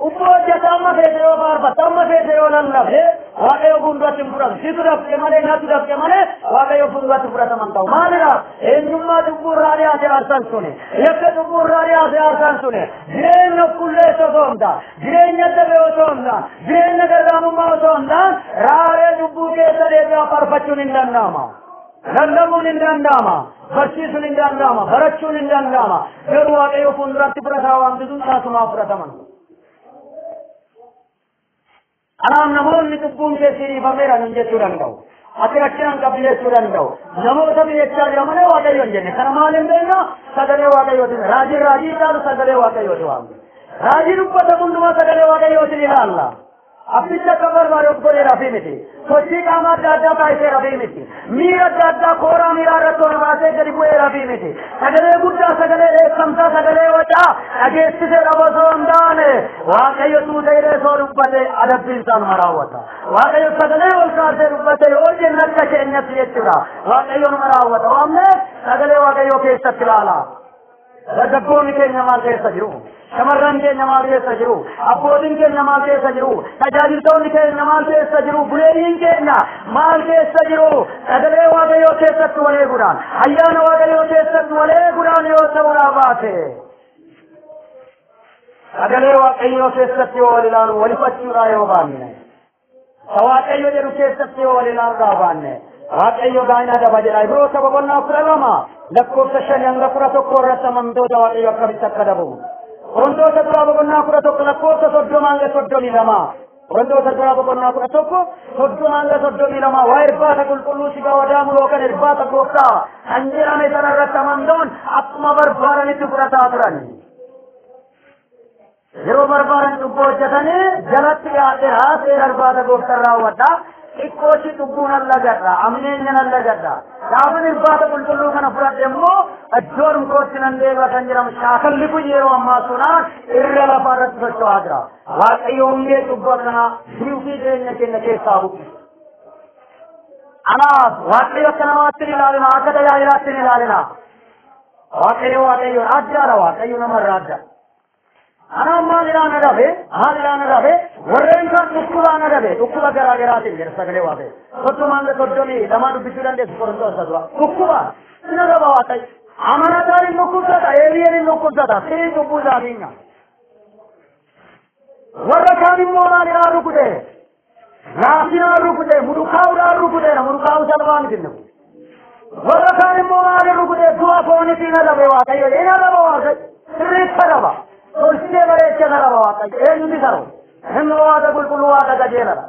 Ubbo hojjeta amma feete yoo faarfatte amma feete yoo lallabde Waaqayyo fuulduratti hin fudhatu. Situ dafqe malee natu dafqe malee Waaqayyo fuulduratti fudhataman ta'u. Maalidha? Eenyummaa cubbuu irraa dhiyaate aarsaan suni. Yakka cubbuu irraa dhiyaate aarsaan suni. Jireenya of qulleessa osoo hin taane, jireenya dabe osoo hin taane, jireenya gargaarummaa osoo hin taane raaree cubbuu keessa deebi'aa faarfachuun hin danda'ama. Lallabuun hin danda'ama. Barsiisuun hin danda'ama. Barachuun hin danda'ama. Garuu Waaqayyo fuulduratti fudhataa waan bituun taasumaa fudhataman. Kanaaf namoonni cubbuun keessi dhiifameera nun jechuu danda'u. Ati rakkina hin qabdu jechuu danda'u. Namoota jechaa jira malee Waaqayyo hin jenne. Kana maal hin beekna? Sagalee Waaqayyooti. Raajiin raajii caalu sagalee Waaqayyooti waan. Raajii dubbatamu hundumaa sagalee Waaqayyootiin ilaalla. Abbicha akka barbaade of godheera fi miti. Sochii qaama adda addaa taasiseera fi miti. Miira adda addaa kooraa miiraa irratti ol baasee gadi bu'eera fi miti. Sagalee guddaa, sagalee dheekkamsaa, sagalee wacaa dhageessiseera osoo hin taane Waaqayyo tuuta hidhee soo dubbate adabbiin isaanuma raawwata. Waaqayyo sagalee ol kaasee dubbate yoo jenna akka keenyatti jechuudha. Waaqayyo numa raawwata. Waamne sagalee Waaqayyoo keessatti ilaala. Dargaggoonni keenya maal keessa jiru? Shamarran keenya maal keessa jiru? Abbootiin keenya maal keessa jiru? Tajaajiltoonni keenya maal keessa jiru? Buleeyyiin keenya maal keessa jiru? Sagalee Waaqayyoo keessatti wal eeguudhaan, ayyaana Waaqayyoo keessatti wal eeguudhaan yoo ta'uudhaa baate, sagalee Waaqayyoo keessatti yoo wal ilaalu wal ifachuudhaa yoo baanne, isa Waaqayyo jedhu keessatti yoo wal ilaaluudhaa baanne, Waaqayyo gaa'ina adaba jedha. Ibroota boqonnaa 12 lakkoofsa 5 hanga 11 irratti amantoota Waaqayyo akkamitti akka adabu. Qorontoota duraa boqonnaa 11 lakkoofsa 30 hanga 32. Qorontoota duraa boqonnaa 11 30 hanga 32 waa irbaata qulqulluu sigaa wadaamu yookaan irbaata gooftaa kan jedhame sana irratti amantoon akkuma barbaadanitti fudhataa turan. Yeroo barbaadan cubbuu hojjetanii jalatti dhiyaatee seera irbaata gooftaa raawwadha. Xiqqooshi cubbuu nan lagadha, amneenya nan lagadha. Gaafan irbaata qulqulluu kana fudhadhe immoo iddoon kootti nan deebi'a kan jedhamu shaakalli kun yeroo ammaa sunaan irra lafaa irratti socho'aa jira. Waaqayyo hundee cubbuu akkanaa jiruu fi jireenya keenya keessaa buqqisa. Anaaf Waaqayyo akka namaatti hin ilaalina, akka tajaajilaatti hin ilaalina. Waaqayyo Waaqayyo addaadha, Waaqayyo namarraa adda. Anaaf maalidhaan adabe? Maalidhaan adabe? Warreen kaan dhukkubaan adabe. Dhukkuba garaa garaatiin jedha sagalee Waaqayyo. 30 hanga 32 dubbisuu dandeessu Qorontoos dura. Dhukkuba hin adaba Waaqayyo. Amanataan hin dhukkubsata, eebiyyeen hin dhukkubsata, firii cubbuu isaatiin nyaata. Warra kaan immoo maalidhaan rukute? Raafinaan rukute, mudukaa'uudhaan rukuteera, mudukaa'uu salphaa miti inni kun. Warra kaan immoo maaliin rukute? Du'a foonitiin adabe Waaqayyo. Hin adaba Waaqayyo. Sirriitti adaba. Tolchee bareechee adaba Waaqayyo. Eenyuti saru? Inni Waaqa qulqulluu, Waaqa qajeeladha.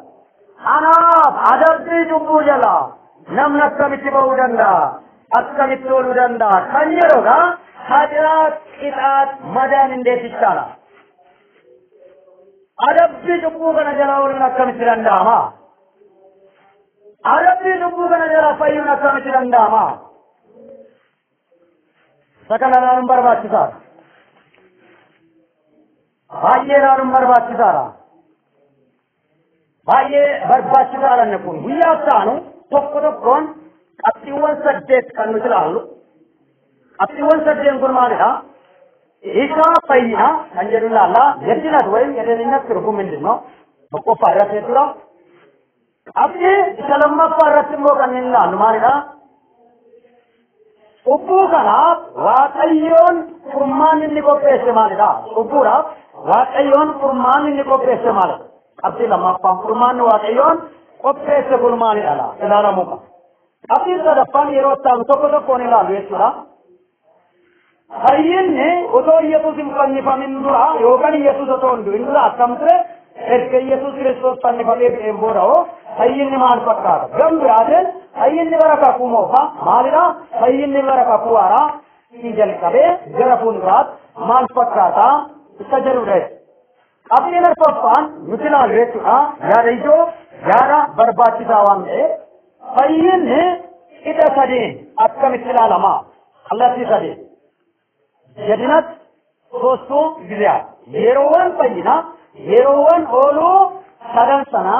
Anaaf adabbii cubbuu jalaa namni akkamitti ba'uu danda'a? Akkamitti ooluu danda'a? Kan jedhudha ኃጢአት ቅጣት መዳን እንዴት ይቻላል? Adabbii cubbuu kana jalaa ooluun akkamitti danda'ama? Adabbii cubbuu kana jalaa fayyuun akkamitti danda'ama? Isa kana ilaaluun barbaachisaadha. Baay'ee ilaaluun barbaachisaadha. Baay'ee barbaachisaadha inni kun. Guyyaa taanu tokko tokkoon qabxiiwwan 8 kan nuti ilaallu. Qabxiiwwan 8 kun maalidha? Hiika fayyina kan jedhu ilaalla. የድነት ወይም የደህንነት ትርጉም ምንድን ነው? Tokkoffaa irratti jechuudha. Qabxii isa lammaffaa irratti immoo kan inni ilaallu maalidha? Cubbuu kanaaf Waaqayyoon furmaanni inni qopheesse maalidha? Cubbuudhaaf Waaqayyoon furmaanni inni qopheesse maalidha? Qabxii lammaffaan furmaanni Waaqayyoon qopheesse kun maalidha? Ilaalamuu qaba. Qabxiin sadaffaan yeroo ta'u tokko tokkoon ilaallu jechuudha. Fayyinni otoo Yesuus hin fannifamin dura yookaan Yesuus otoo hin du'in dura akkam ture? Erga Yesuus Kiristoos fannifamee du'een booda hoo fayyinni maal fakkaata? Gam biraatiin fayyinni bara kakuu moofaa maalidha? Fayyinni bara kakuu haaraa si jalqabee gara fuulduraatti maal fakkaata? Isa jedhudha. Qabxiin arfaffaan nuti ilaallu jechuudha. Yaada ijoo yaada barbaachisaa waan ta'eef fayyinni qixa sadiin akkamitti ilaalama? Kallattii sadiin. የድነት ሶስቱ ጊዜያት yeroowwan fayyinaa yeroowwan ooluu sadan sana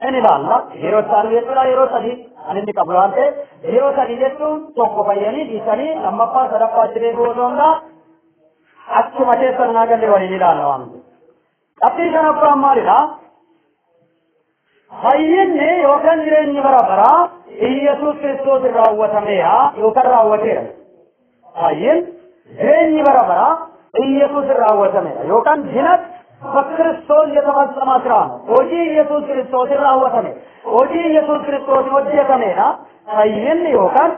in ilaalla. Yeroo isaan jechuudha yeroo sadii kan inni qabu waan ta'eef yeroo sadii jechuun tokko fayyanii dhiisanii lammaffaa sadaffaa itti deebi'uu osoo hin taane achuma keessa naa galee waliin ilaalla waan ta'eef. Qabxiin shanaffaan maalidha? Fayyinni yookaan jireenyi bara baraa Iyyasuus Kiristoos raawwatameera yookaan raawwateera. Fayyin jireenyi bara baraa ኢየሱስ raawwatameera yookaan ድነት በክርስቶስ የተፈጸመ ስራ ነው። Hojii Yesuus Kiristoos raawwatame. Hojii Yesuus Kiristoos hojjetameedha. Fayyinni yookaan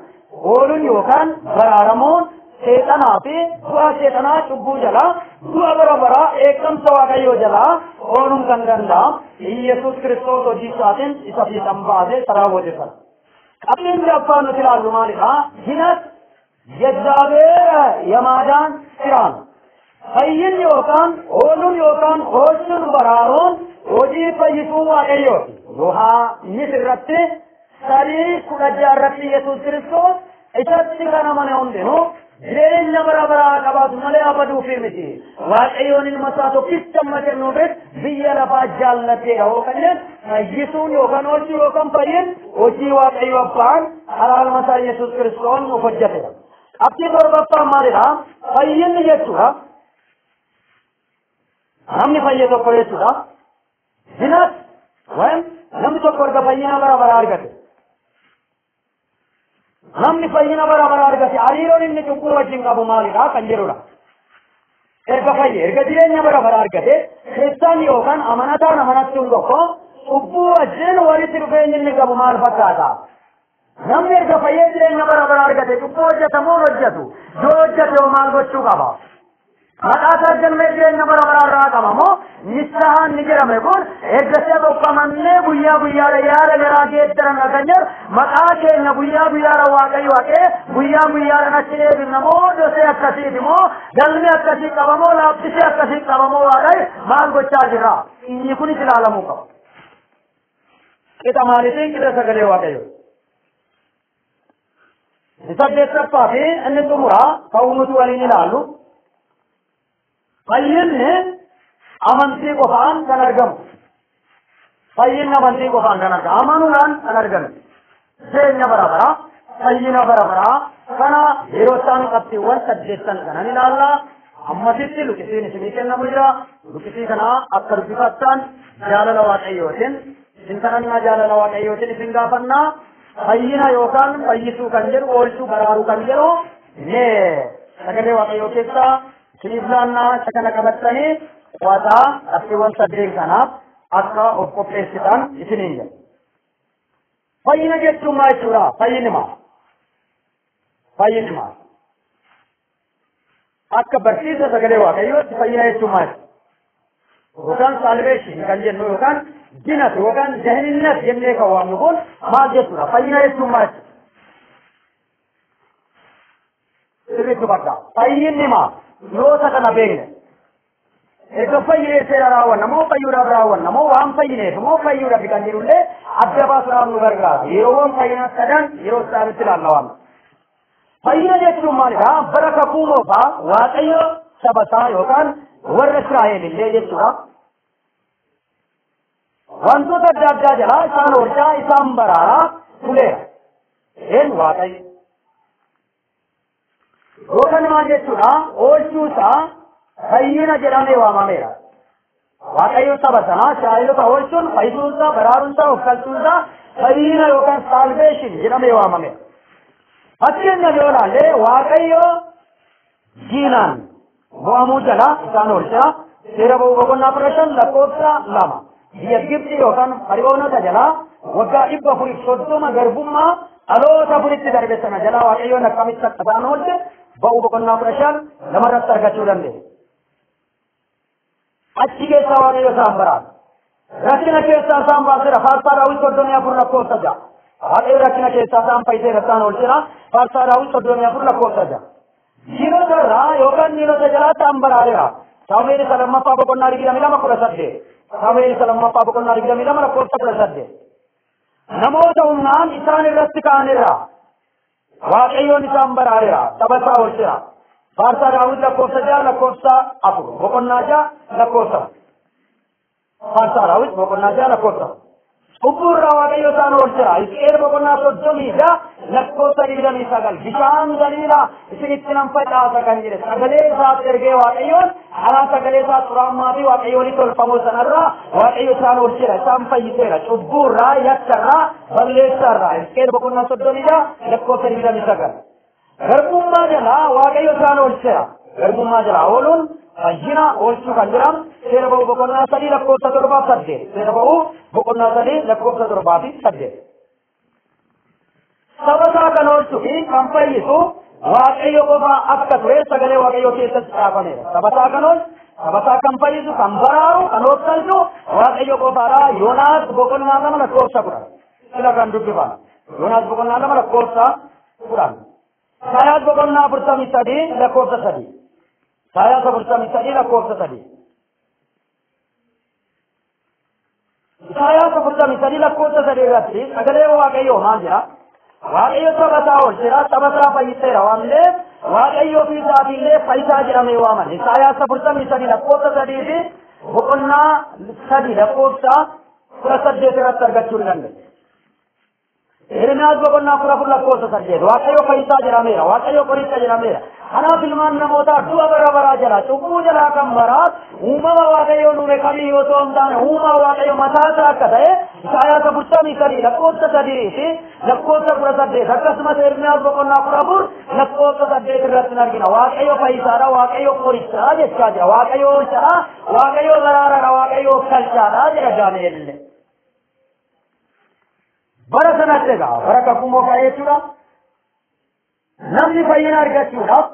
ooluun yookaan baraaramuun seexanaa fi du'a seexanaa cubbuu jalaa du'a bara baraa dheekkamsa Waaqayyoo jalaa ooluun kan danda'amu Yesuus Kiristoos hojii isaatiin isa fiixan baasee isa raawwate sana. Qabxiin ja'affaan nuti ilaallu maalidha? ድነት የእግዚአብሔር የማዳን ስራ ነው። Fayyinni yookaan ooluun yookaan oolchuun baraaruun Hojii fayyisuu Waaqayyooti. Yohaannis irratti 3:16 irratti Yesuus Kiristoos isatti kan amane hundinuu jireenya bara baraa qabaatu malee abaduufi miti. Waaqayyoon ilma isaa tokkicha amma kennuufis biyya lafaa jaallateera yookaan jedhu fayyisuun yookaan oolchuu yookaan fayyin hojii Waaqayyo abbaan karaa ilma isaa Yesuus Kiristoos nuuf hojjetedha. Qabxii torbaffaan maalidha? Fayyinni jechuudha. Namni fayye tokko jechuudha. Dinas ወይም namni tokko erga fayyina bara baraa argate. Namni fayyina bara baraa argate hariiroon inni cubbuu wajjin qabu maalidha kan jedhudha. Erga fayye, erga jireenya bara baraa argate, kiristaan yookaan amanataan amanattuun tokko cubbuu wajjin walitti dhufeenyi inni qabu maal fakkaata? Namni erga fayyee jireenya bara baraa argate cubbuu hojjeta moo hin hojjetu? Yoo hojjete hoo maal gochuu qaba? Maqaa isaa galmee jireenya bara baraa irraa qaba moo nissahaan ni jedhame kun erga si'a boqqamannee guyyaa guyyaadha yaada garaa geeddaranna kan jedhu maqaa keenya guyyaa guyyaadha Waaqayyo haqee guyyaa guyyaadhaan achi deebifna moo dosee akkasiiti moo galmee akkasii qaba moo laaffisee akkasii qaba moo Waaqayyo maal gochaa jira? Inni kunis ilaalamuu qaba. Qixa maaliitiin? Qixa sagalee Waaqayyo. Saddeettaffaa fi inni xumuraa ta'uu nuti waliin ilaallu. Fayyinni amantii qofaan kan argamu. Fayyinni amantii qofaan kan argamu. Amanuudhaan kan argamu. Jireenya bara baraa, fayyina bara baraa kana yeroo isaan qabxiiwwan saddeettan kanan ilaalla. Ammasitti luqisiin isinii kennamu jira. Luqisii kana akka dubbifattan jaalala Waaqayyootiin isin kadhannaa jaalala Waaqayyootiin isin gaafannaa. Fayyina yookaan fayyisuu kan jedhu oolchuu baraaruu kan jedhu mee sagalee Waaqayyoo keessaa isiniif laannaa isa kana qabattanii qo'ataa qabxiiwwan saddeen kanaaf akka of qopheessitan isiniin jedha. Fayyina jechuun maal jechuudha? Fayyinni maal? Fayyinni maal? Akka barsiisa sagalee Waaqayyootti fayyina jechuun maal? Yookaan salvation kan jennu yookaan dinat yookaan dahninat jennee kan waamnu kun maal jechuudha? Fayyina jechuun maal jechuudha? Sirriitti hubadhaa. Fayyinni maal? Yoo isa kana beekne. Erga fayyinee seera raawwanna moo fayyuudhaaf raawwanna moo waan fayyineef moo fayyuudhaaf kan jedhullee adda baasuudhaaf nu gargaara. Yeroowwan fayyina sadan yeroo isaanitti ilaalla waamna. Fayyina jechuun maalidha? Bara kakuu moofaa Waaqayyo saba isaa yookaan warra Israa'el illee jechuudha. Wantoota adda addaa jalaa isaan oolchaa isaan baraaraa tureera. Een Waaqayyo. Yookaan maal jechuudha? Oolchuu isaa fayyina jedhamee waamameera. Waaqayyo saba sanaa Israa'eelota oolchuun fayyisuun isaa baraaruun isaa of galchuun isaa fayyina yookaan salvation jedhamee waamameera. Fakkeenyaaf yoo ilaalle Waaqayyo diinaan mo'amuu jala isaan oolcha. Seera ba'uu boqonnaa 15 lakkoofsa 2. Biyya Gibxi yookaan Fari'oonota jalaa waggaa 430 garbummaa dhaloota afuritti darbe sana jalaa Waaqayyoon akkamitti akka isaan oolche ba'uu boqonnaa 15 lamarratti argachuu dandeenya. Achi keessaa Waaqayyo isaan baraara. Rakkina keessaa isaan baaseera. Faarsaa Daawit 34 lakkoofsa 6. Waaqayyo rakkina keessaa isaan fayyiseera isaan oolcheera. Faarsaa Daawit 34 lakkoofsa 6. Diinota irraa yookaan diinota jalaa isaan baraareera. Saamu'eel isa lammaffaa boqonnaa 22 18. Saamu'eel isa lammaffaa boqonnaa 22 lakkoofsa 18. Namoota humnaan isaan irratti ka'anirra Waaqayyoon isaan baraareera. Saba isaa oolcheera. Faarsaa Daawit lakkoofsa 6 lakkoofsa 4 boqonnaa 6 lakkoofsa 4. Faarsaa Daawit boqonnaa 6 lakkoofsa 4. Cubbuu irraa Waaqayyo isaan oolcheera. Hisqi'eel boqonnaa 36 lakkoofsa 29. Bishaan galiilaa isinitti nan facaasa kan jedhe sagalee isaatti ergee Waaqayyoon karaa sagalee isaa xuraa'ummaa fi Waaqayyoon tolfamoo sanarraa Waaqayyo isaan oolcheera, isaan fayyiseera. Cubbuu irraa, yakka irraa, balleessaa irraa. Hisqi'eel boqonnaa 36 lakkoofsa 29. Garbummaa jalaa Waaqayyo isaan oolcheera. Garbummaa jalaa ooluun fayyina oolchuu kan jedhamu seera ba'uu boqonnaa 3 lakkoofsa 7 fi 8. Seera ba'uu boqonnaa 3 lakkoofsa 7 fi 8. Saba isaa kan oolchuu fi kan fayyisu Waaqayyo qofa akka ture sagalee Waaqayyoo keessatti caafameera. Saba isaa kan oolchu, saba isaa kan fayyisu, kan baraaru, kan oolchu Waaqayyo qofaadha. Yoonaas boqonnaa 2 lakkoofsa 10. Sila kan dubbifama. Yoonaas boqonnaa 2 lakkoofsa 10. Isaayyaas boqonnaa 43 lakkoofsa 3. Isaayyaas 43 lakkoofsa 3. Isaayaas 43 lakkoofsa 3 irratti sagalee Waaqayyoo maal jedha? Waaqayyo saba isaa oolcheera, saba isaa fayyiseera waan ta'eef Waaqayyo ofii isaatiillee fayyisaa jedhamee waamama. Isaayaas 43 lakkoofsa 3 fi boqonnaa 3 lakkoofsa 18 irratti argachuu ni dandeenya. Ermiyaas boqonnaa 14 lakkoofsa 8 Waaqayyo fayyisaa jedhameera, Waaqayyo qoricha jedhameera. Kanaaf ilmaan namootaa du'a bara baraa jalaa, cubbuu jalaa kan baraas uumama Waaqayyoon uume kamiyyuu osoo hin taane uumama Waaqayyo mataa isaa akka ta'e Isaayaas 43 lakkoofsa 3 fi lakkoofsa 18 akkasumas Ermiyaas boqonnaa 14 lakkoofsa 8 irratti ni argina. Waaqayyo fayyisaadha, Waaqayyo qorichaa jechaa jira. Waaqayyo oolchaadha, Waaqayyo baraaraadha, Waaqayyo kalchaadha jedha Daani'el illee. Bara sanatti egaa bara kakuu moofaa jechuudha. Namni fayyina argachuudhaaf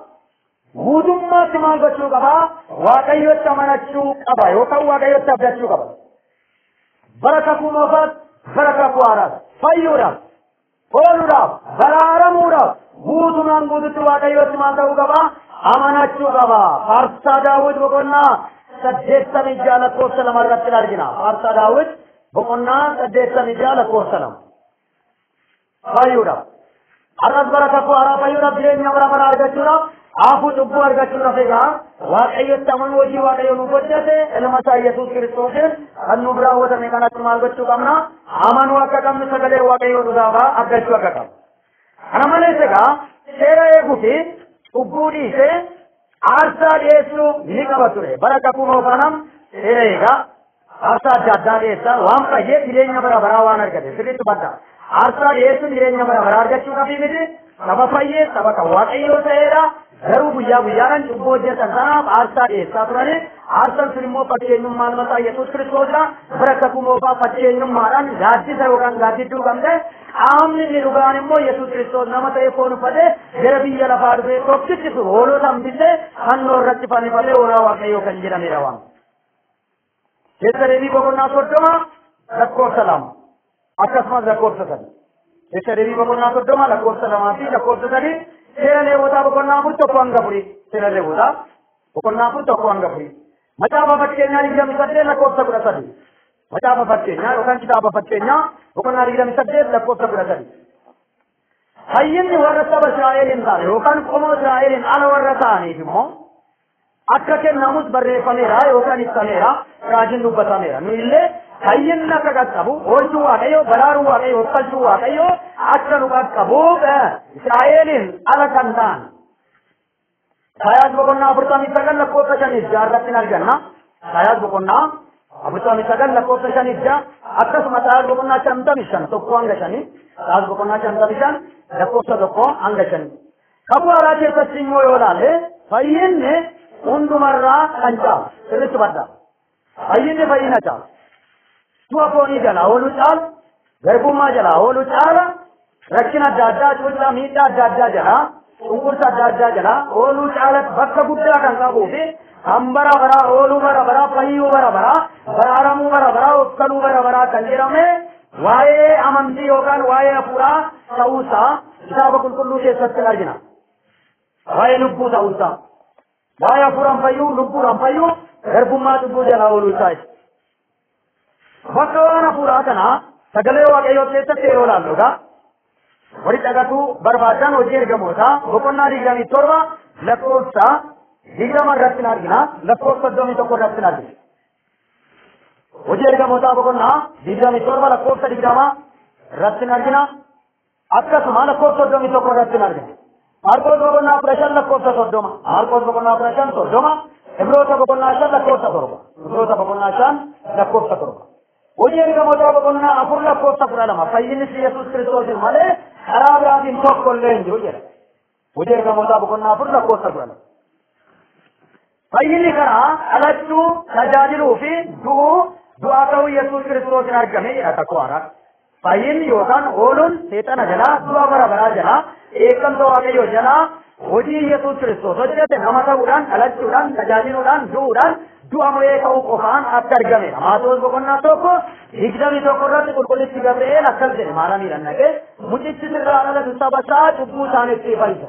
guutummaatti maal gochuu qaba? Waaqayyotti amanachuu qaba yookaan Waaqayyotti abdachuu qaba. Bara kakuu moofaatti, bara kakuu haaraatti fayyuudhaaf, ooluudhaaf, baraaramuudhaaf guutumaan guututti Waaqayyotti maal ta'uu qaba? Amanachuu qaba. Faarsaa Daawit boqonnaa 86 lakkoofsa 2 irratti argina. Faarsaa Daawit boqonnaa 86 lakkoofsa 2. Fayyuudhaaf. Har'as bara kakuu haaraa fayyuudhaaf, jireenya bara baraa argachuudhaaf, haafuu cubbuu argachuudhaaf egaa Waaqayyotti amanuu hojii Waaqayyo nuuf hojjete ilma isaa Yesuus Kiristoosiin kan nuuf raawwatame kanatti maal gochuu qabna? Amanuu akka qabnu sagalee Waaqayyoo dhugaafaa abdachuu akka qabnu. Kana malees egaa seera eeguu fi cubbuu dhiisee aarsaa dhiyeessuu ni qaba ture. Bara kakuu moofaanam seera eegaa aarsaa adda addaa dhiyeessaa waan fayyee jireenya bara baraa waan argate sirriitti badda. Aarsaa dhiyeessuun jireenya bara baraa argachuudhaaf miti. Saba fayyee saba kan Waaqayyoo ta'eedha. Garuu guyyaa guyyaadhaan cubbuu hojjetan sanaaf aarsaa dhiyeessaa turani. Aarsaan sun immoo fakkeenyummaan ilma isaa Yesuus Kiristoosidha. Bara kakuu moofaa fakkeenyummaadhaan gaaddisa yookaan gaaddidduu kan ta'e qaamni inni dhugaan immoo Yesuus Kiristoos nama ta'ee foon uffatee gara biyya lafaa dhufee tokkichi sun hoolota hambisee fannoo irratti fannifamee hoolaa Waaqayyoo kan jedhamedha waan. Keessa deebii boqonnaa 30 lakkoofsa 2 akkasumas lakkoofsa 3. Keessa deebii boqonnaa 30 lakkoofsa 2 fi lakkoofsa 3. Seera Leewwotaa boqonnaa 4 1 hanga 4. Seera Leewwotaa boqonnaa 4 1 hanga 4. Macaafa fakkeenyaa 28 lakkoofsa 13. Macaafa fakkeenyaa yookaan kitaaba fakkeenyaa boqonnaa 28 lakkoofsa 13. Fayyinni warra saba Israa'el hin taane yookaan qomoo Israa'eliin ala warra ta'aniif immoo akka kennamus barreeffameera yookaan ibsameera, raajiin dubbatameera. Nu illee fayyinni akka qaqqabu, oolchuu Waaqayyoo, baraaruu Waaqayyoo, uffachuu Waaqayyoo akka nu qaqqabuuf Israa'eliin ala kan ta'an. Isaayaas boqonnaa 49 lakkoofsa 5 6 irratti ni arganna. Isaayaas boqonnaa 49 lakkoofsa 5 6 akkasuma Isaayaas boqonnaa 55 1 hanga 5. Isaayaas boqonnaa 55 lakkoofsa 1 hanga 5. Kakuu haaraa keessatti immoo yoo ilaalle fayyinni hundumarraa kan caalu sirriitti badda. Fayyinni fayyina caala. Du'a foonii jalaa ooluu caala, garbummaa jalaa ooluu caala, rakkina adda addaa, cuucaa, miidhaa adda addaa jalaa, cunqursa adda addaa jalaa ooluu caala bakka guddaa kan qabuu fi kan bara baraa ooluu bara baraa, fayyuu bara baraa, baraaramuu bara baraa, ofkaluu bara baraa kan jedhame waa'ee amantii yookaan waa'ee hafuuraa ta'uusaa kitaaba qulqulluu keessatti argina. Waa'ee lubbuu ta'uusaa. Waa'ee hafuuraan fayyuu, lubbuudhaan fayyuu, garbummaa cubbuu jalaa ooluu isaa. Bakka waan hafuuraa kanaa sagalee Waaqayyoo keessatti yeroo ilaallu egaa warri dhagatuu barbaadan hojii ergamootaa boqonnaa 27 lakkoofsa 20 irratti ni argina, lakkoofsa 31 irratti ni argina. Hojii ergamootaa boqonnaa 27 lakkoofsa 20 irratti ni argina, akkasuma lakkoofsa 31 irratti ni argina. Maarqos boqonnaa 15 lakkoofsa 30, Maarqos boqonnaa 15 30, Ibroota boqonnaa 5 lakkoofsa 7, Ibroota boqonnaa 5 lakkoofsa 7. Hojii ergamootaa boqonnaa 4 lakkoofsa 12 fayyinni Yesuus Kiristoosiin malee karaa biraatiin tokko illee hin jiru jedha. Hojii ergamootaa boqonnaa 4 lakkoofsa 12. Fayyinni karaa dhalachuu, tajaajiluu fi du'uu du'aa ta'uu Yesuus Kiristoosiin argame jedha kakuu haaraa. Fayyinni yookaan ooluun seexana jalaa, du'a bara baraa jalaa, dheekkamsa Waaqayyoo jalaa hojii Yesuus Kiristoos hojjete nama ta'uudhaan, dhalachuudhaan, tajaajiluudhaan, du'uudhaan, du'a mo'ee ka'uu qofaan akka argamedha. Maatewos boqonnaa 1 21 irratti qulqullichi Gabri'eel akkas jedhe Maaramiidhaan dhaqee mucichi sirraa dhalatu saba isaa cubbuu isaaniitti fayyisa.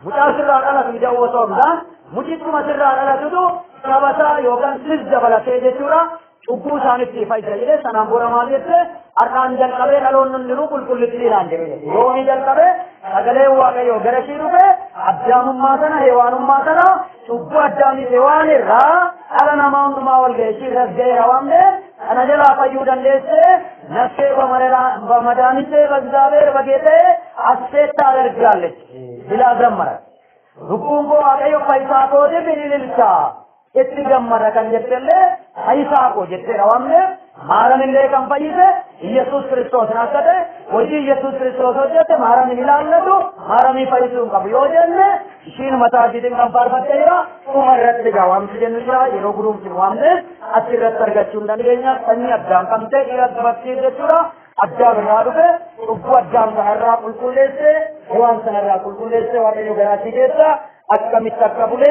Mucaa sirraa dhalatu ija osoo hin taane mucichuma sirraa dhalatutu saba isaa yookaan sis dabalatee jechuudha. Cubbuu isaanitti fayyisa jedhee sanaan booda maal jette har'aan jalqabee dhaloonni hundinuu qulqullittiidhaan jedhee yoomii jalqabee sagalee Waaqayyoo gara ishii dhufe addaamummaa sana heewaanummaa sana cubbuu addaamii hewaan irraa dhala namaa hundumaa wal ga'e ishii irras ga'eera waan ta'eef kana jalaa fayyuu dandeesse nafsee በመድኃኒቴ በእግዚአብሔር በጌታዬ ሐሴት ታደርጋለች ብላ ዘመረች። Lubbuun koo Waaqayyo fayyisaa kootiif ililcha itti gammada kan jettellee fayyisaa koo jetteedha waan ta'eef maaramillee kan fayyise Iyyasuus Kiristoosin akka ta'e hojii Iyyasuus Kiristoos hojjette maaramin ilaallatu maaramii fayyisuu hin qabu yoo jenne ishiin mataa ishiitiin kan faarfattee jira dhuma irratti egaa waamti jennu jira yeroo guduunfinu waan ta'eef achi irratti argachuu hin dandeenya sanyii addaan kan ta'e dhiira dubartii jechuudha. Addaam irraa dhufe cubbuu addaam sanarraa qulqulleesse waan sanarraa qulqulleesse Waaqayyo garaachii keessa akkamitti akka bule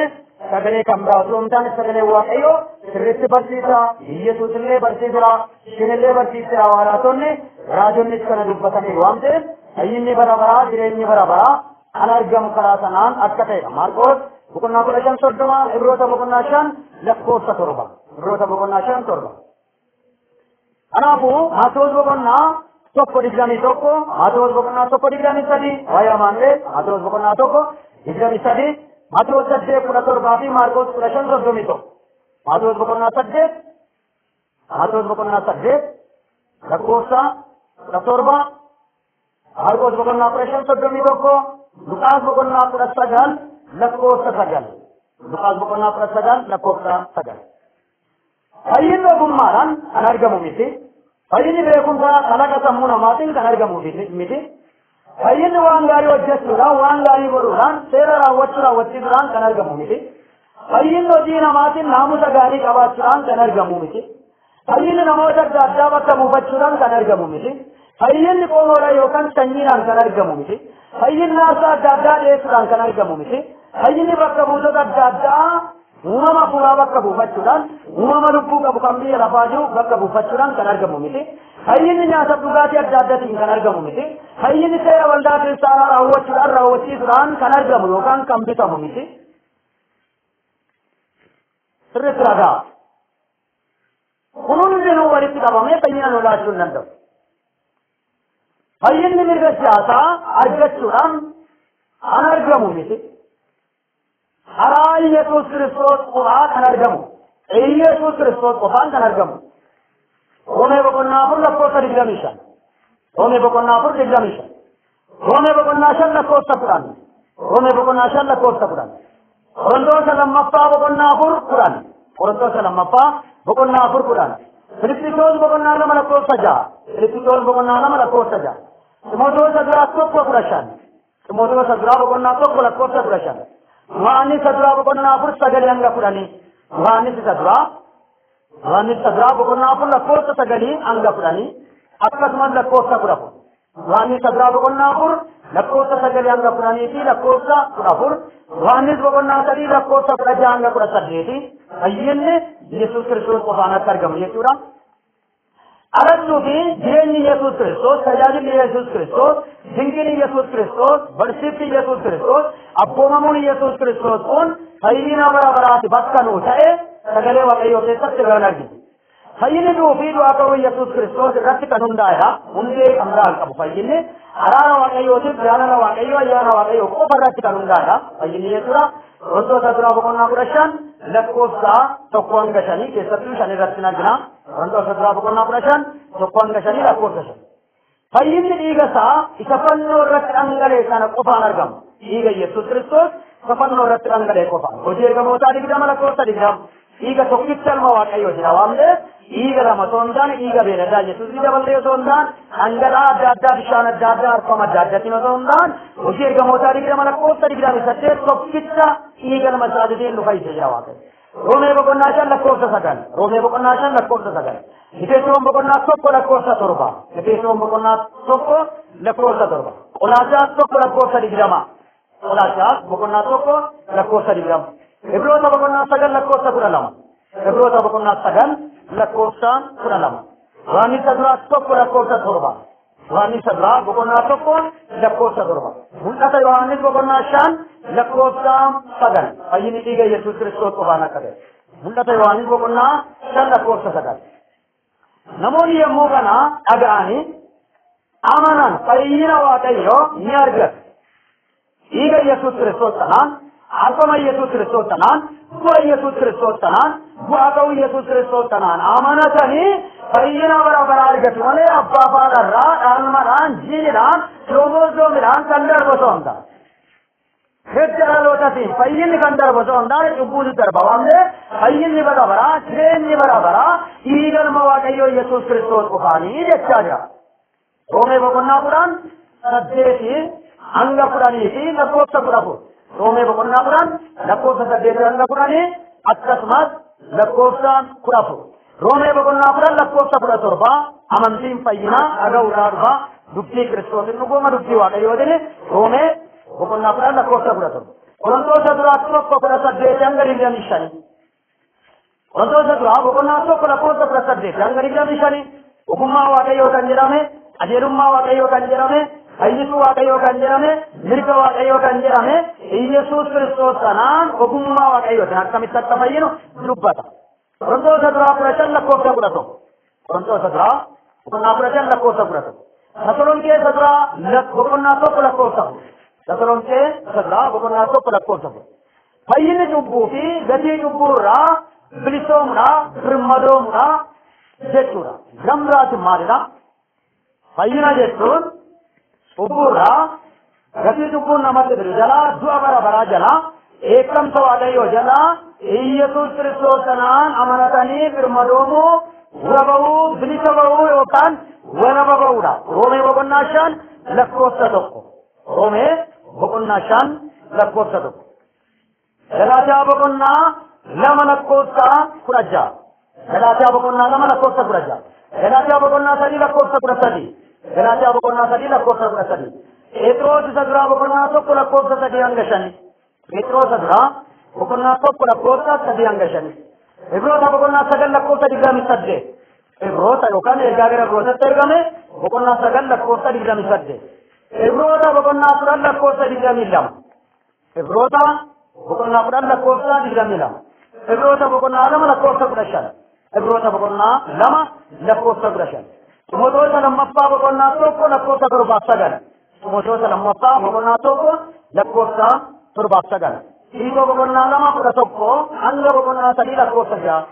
sagalee kan biraa osoo hin taane sagalee Waaqayyo sirriitti barsiisa Iyyasuus illee barsiisera ishiin barsiisera hawaasonni raajonnis kana dubbatanii waan ta'eef fayyinni bara baraa jireenyi bara baraa kan argamu karaa sanaan akka ta'edha. Maarqoos boqonnaa 15:30 Ibroota boqonnaa 5 lakkoofsa 7 Ibroota boqonnaa 5:7. Kanaafuu Maatewos boqonnaa 1:21 Maatewos boqonnaa 1:23 waa'ee Amaanu'eel Maatewos boqonnaa 1:23 Maatewos 8:17 fi Maarqos 15:31 Maatewos boqonnaa 8 Maatewos boqonnaa 8 lakkoofsa 17 Maarqos boqonnaa 15:31 Luqaas boqonnaa 19 lakkoofsa 9 Luqaas boqonnaa 19 lakkoofsa 9. Fayyinni ogummaadhaan kan argamu miti. Fayyinni beekumsa kalaqa sammuu namaatiin kan argamu miti. Fayyinni waan gaarii hojjechuudhaan, waan gaarii godhuudhaan, seera raawwachuu raawwachiisuudhaan kan argamu miti. Fayyinni hojii namaatiin naamusa gaarii qabaachuudhaan kan argamu miti. Fayyinni namoota adda addaa bakka buufachuudhaan kan argamu miti. Fayyinni qomoodhaan yookaan sanyiidhaan kan argamu miti. Fayyinni aarsaa adda addaa dhiyeessuudhaan kan argamu miti. Fayyinni bakka buutota adda addaa uumama hafuuraa bakka buufachuudhaan uumama lubbuu qabu kan biyya lafaa jiru bakka buufachuudhaan kan argamu miti. Fayyinni nyaata dhugaatii adda addaatiin kan argamu miti. Fayyinni seera waldaa kiristaanaa raawwachuudhaan raawwachiisuudhaan kan argamu yookaan kan bitamu miti. Sirriitti ragaa. Kun hundinuu walitti qabamee fayyina nu laachuu hin danda'u. Fayyinni mirga siyaasaa argachuudhaan kan argamu miti. Karaa Iyyasuus Kiristoos qofaa kan argamu. Iyyasuus Kiristoos qofaan kan argamu. Roomee boqonnaa 4 lakkoofsa 25. Roomee boqonnaa 4:25. Roomee boqonnaa 5 lakkoofsa 10. Roomee boqonnaa 5 lakkoofsa 10. Qorontoota lammaffaa boqonnaa 4:10. Qorontoota lammaffaa boqonnaa 4:10. Filiphisiyoos boqonnaa 2 lakkoofsa 6. Filiphisiyoos boqonnaa 2 lakkoofsa 6. Ximotewos duraa 1:15. Ximotewos duraa boqonnaa 1 lakkoofsa 15. Yohaannis duraa boqonnaa 4:9 hanga 10. Yohaannis duraa boqonnaa 4 lakkoofsa 9 hanga 10 akkasumas lakkoofsa 14. Yohaannis duraa boqonnaa 4 lakkoofsa 9 hanga 10 fi lakkoofsa 14. Yohaannis boqonnaa 3 lakkoofsa 16 hanga 18. Fayyinni Yesuus Kiristoos qofaan akka argamu jechuudha. Dhalachuu fi jireenyi Yesuus Kiristoos, tajaajilli Yesuus Kiristoos, dinqiin Yesuus Kiristoos, barsiifti Yesuus Kiristoos, abboomamuun Yesuus Kiristoos kun fayyina bara baraati bakka nuu ta'e sagalee Waaqayyoo keessatti kan arginu. Fayyinni du'uu fi du'aa ka'uu Yesuus Kiristoos irratti kan hundaa'edha. Hundee kan biraa hin qabu fayyinni. Araara Waaqayyootiif jaalala Waaqayyoo ayyaana Waaqayyoo qofa irratti kan hundaa'edha. Fayyinni jechuudha. Qorontoota duraa boqonnaa 15 lakkoofsa 1 hanga 5 keessattuu 5 irratti argina. Qorontoota duraa boqonnaa 15 1 hanga 5 lakkoofsa 5. Fayyinni dhiiga isaa isa fannoo irratti dhangala'e sana qofaan argama. Dhiiga Yesuus Kiristoos isa fannoo irratti dhangala'e qofaan. Hojii ergamootaa 20 lakkoofsa 20. Dhiiga tokkicha ilma Waaqayyoo jira waan ta'eef dhiiga lama osoo hin taane dhiiga beeladaa Yesuus dabalatee osoo hin taane dhangala'aa adda addaa bishaan adda addaa harkama adda addaatiin osoo hin taane hojii ergamootaa 20 lakkoofsa 28 tokkicha dhiiga ilma isaatiin nu fayyise jira Waaqayyo. Roomee boqonnaa 5 lakkoofsa 9. Roomee boqonnaa 5 lakkoofsa 9. Efesoon boqonnaa 1 lakkoofsa 7. Efesoon boqonnaa 1 lakkoofsa 7. Qolaasaas 1 lakkoofsa 20. Qolaasaas boqonnaa 1 lakkoofsa 20. Ibroota boqonnaa 9 lakkoofsa 12. Ibroota boqonnaa 9 lakkoofsa 12. Yohaannis duraa 1 lakkoofsa 7. Yohaannis duraa boqonnaa 1 lakkoofsa 7. Mul'ata Yohaannis boqonnaa 5 lakkoofsa 9. Fayyinni dhiiga Yesuus Kiristoos qofaan akka ta'e. Mul'ata Yohaannis boqonnaa 5 lakkoofsa 9. Namoonni yommuu kana dhaga'anii amanan fayyina Waaqayyoo ni argatu. Dhiiga Yesuus Kiristoos sanaan, arfama Yesuus Kiristoos sanaan, du'a Yesuus Kiristoos sanaan, bu'aa ka'uu Yesuus Kiristoos sanaan amanatanii fayyina bara baraa argatu malee abbaa faadharraa dhaalmadhaan, jiinidhaan, kiromozoomiidhaan kan darbu osoo hin taane. Hidda dhalootatiin fayyinni kan darbu osoo hin taane cubbuutu darba waan ta'eef fayyinni bara baraa, jireenyi bara baraa dhiiga ilma Waaqayyoo Yesuus Kiristoos qofaanii jechaa jira. Roomee boqonnaa 10 8 hanga 10 fi lakkoofsa 14. Roomee boqonnaa 10 lakkoofsa 8 hanga 10 akkasumas lakkoofsa 14. Roomee boqonnaa 10 lakkoofsa 17 amantiin fayyinaa dhaga'uudhaa dhufa dubbii Kiristoosin dhugooma dubbii Waaqayyootiin Roomee boqonnaa 10 lakkoofsa 17. Qorontoota duraa 1 18 hanga 25. Qorontoota duraa boqonnaa 1 lakkoofsa 18 hanga 25 ogummaa Waaqayyoo kan jedhame, qajeelummaa Waaqayyoo kan jedhame, fayyisuu Waaqayyoo kan jedhame, mirga Waaqayyoo kan jedhame, Iyyasuus Kiristoos sanaan ogummaa Waaqayyootiin akkamitti akka fayyinu dubbata. Qorontoota duraa 15 lakkoofsa 11. Qorontoota duraa boqonnaa 15 lakkoofsa 11. Tasalonqee isa duraa boqonnaa 1 lakkoofsa 4. Tasalonqee isa duraa boqonnaa 1 lakkoofsa 4. Fayyinni cubbuu fi gatii cubbuu irraa bilisoomuudha, birmadoomuudha jechuudha. Gamraatiin maalidha? Fayyina jechuun cubbuu irraa gatii cubbuun namatti fidu jalaa, du'a bara baraa jalaa, dheekkamsa Waaqayyoo jalaa Iyyasuus Kiristoos sanaan amanatanii birmadoomuu, wara ba'uu, bilisa ba'uu yookaan walaba ba'uudha. Roomee boqonnaa 5 lakkoofsa 1. Roomee boqonnaa 5 lakkoofsa 1. Galaatiyaa boqonnaa 2 lakkoofsa 16. Galaatiyaa boqonnaa 2 lakkoofsa 16. Galaatiyaa boqonnaa 3 lakkoofsa 13. Galaatiyaa boqonnaa 3 lakkoofsa 13. Phexros isa duraa boqonnaa 1 lakkoofsa 3 hanga 5. Phexros isa duraa boqonnaa 1 lakkoofsa 3 hanga 5. Ibroota boqonnaa 9 lakkoofsa 28. Ibroota yookaan ergaa gara Ibrootatti ergame boqonnaa 9 lakkoofsa 28. Ibroota boqonnaa 10 lakkoofsa 22. Ibroota boqonnaa 10 lakkoofsa 22. Ibroota boqonnaa 2 lakkoofsa 15. Ibroota boqonnaa 2 lakkoofsa 15. Ximotewos lammaffaa boqonnaa 1 lakkoofsa 7 9. Ximotewos lammaffaa boqonnaa 1 lakkoofsa 7 9. Tiitoo boqonnaa 2 11 hanga boqonnaa 3 lakkoofsa 6.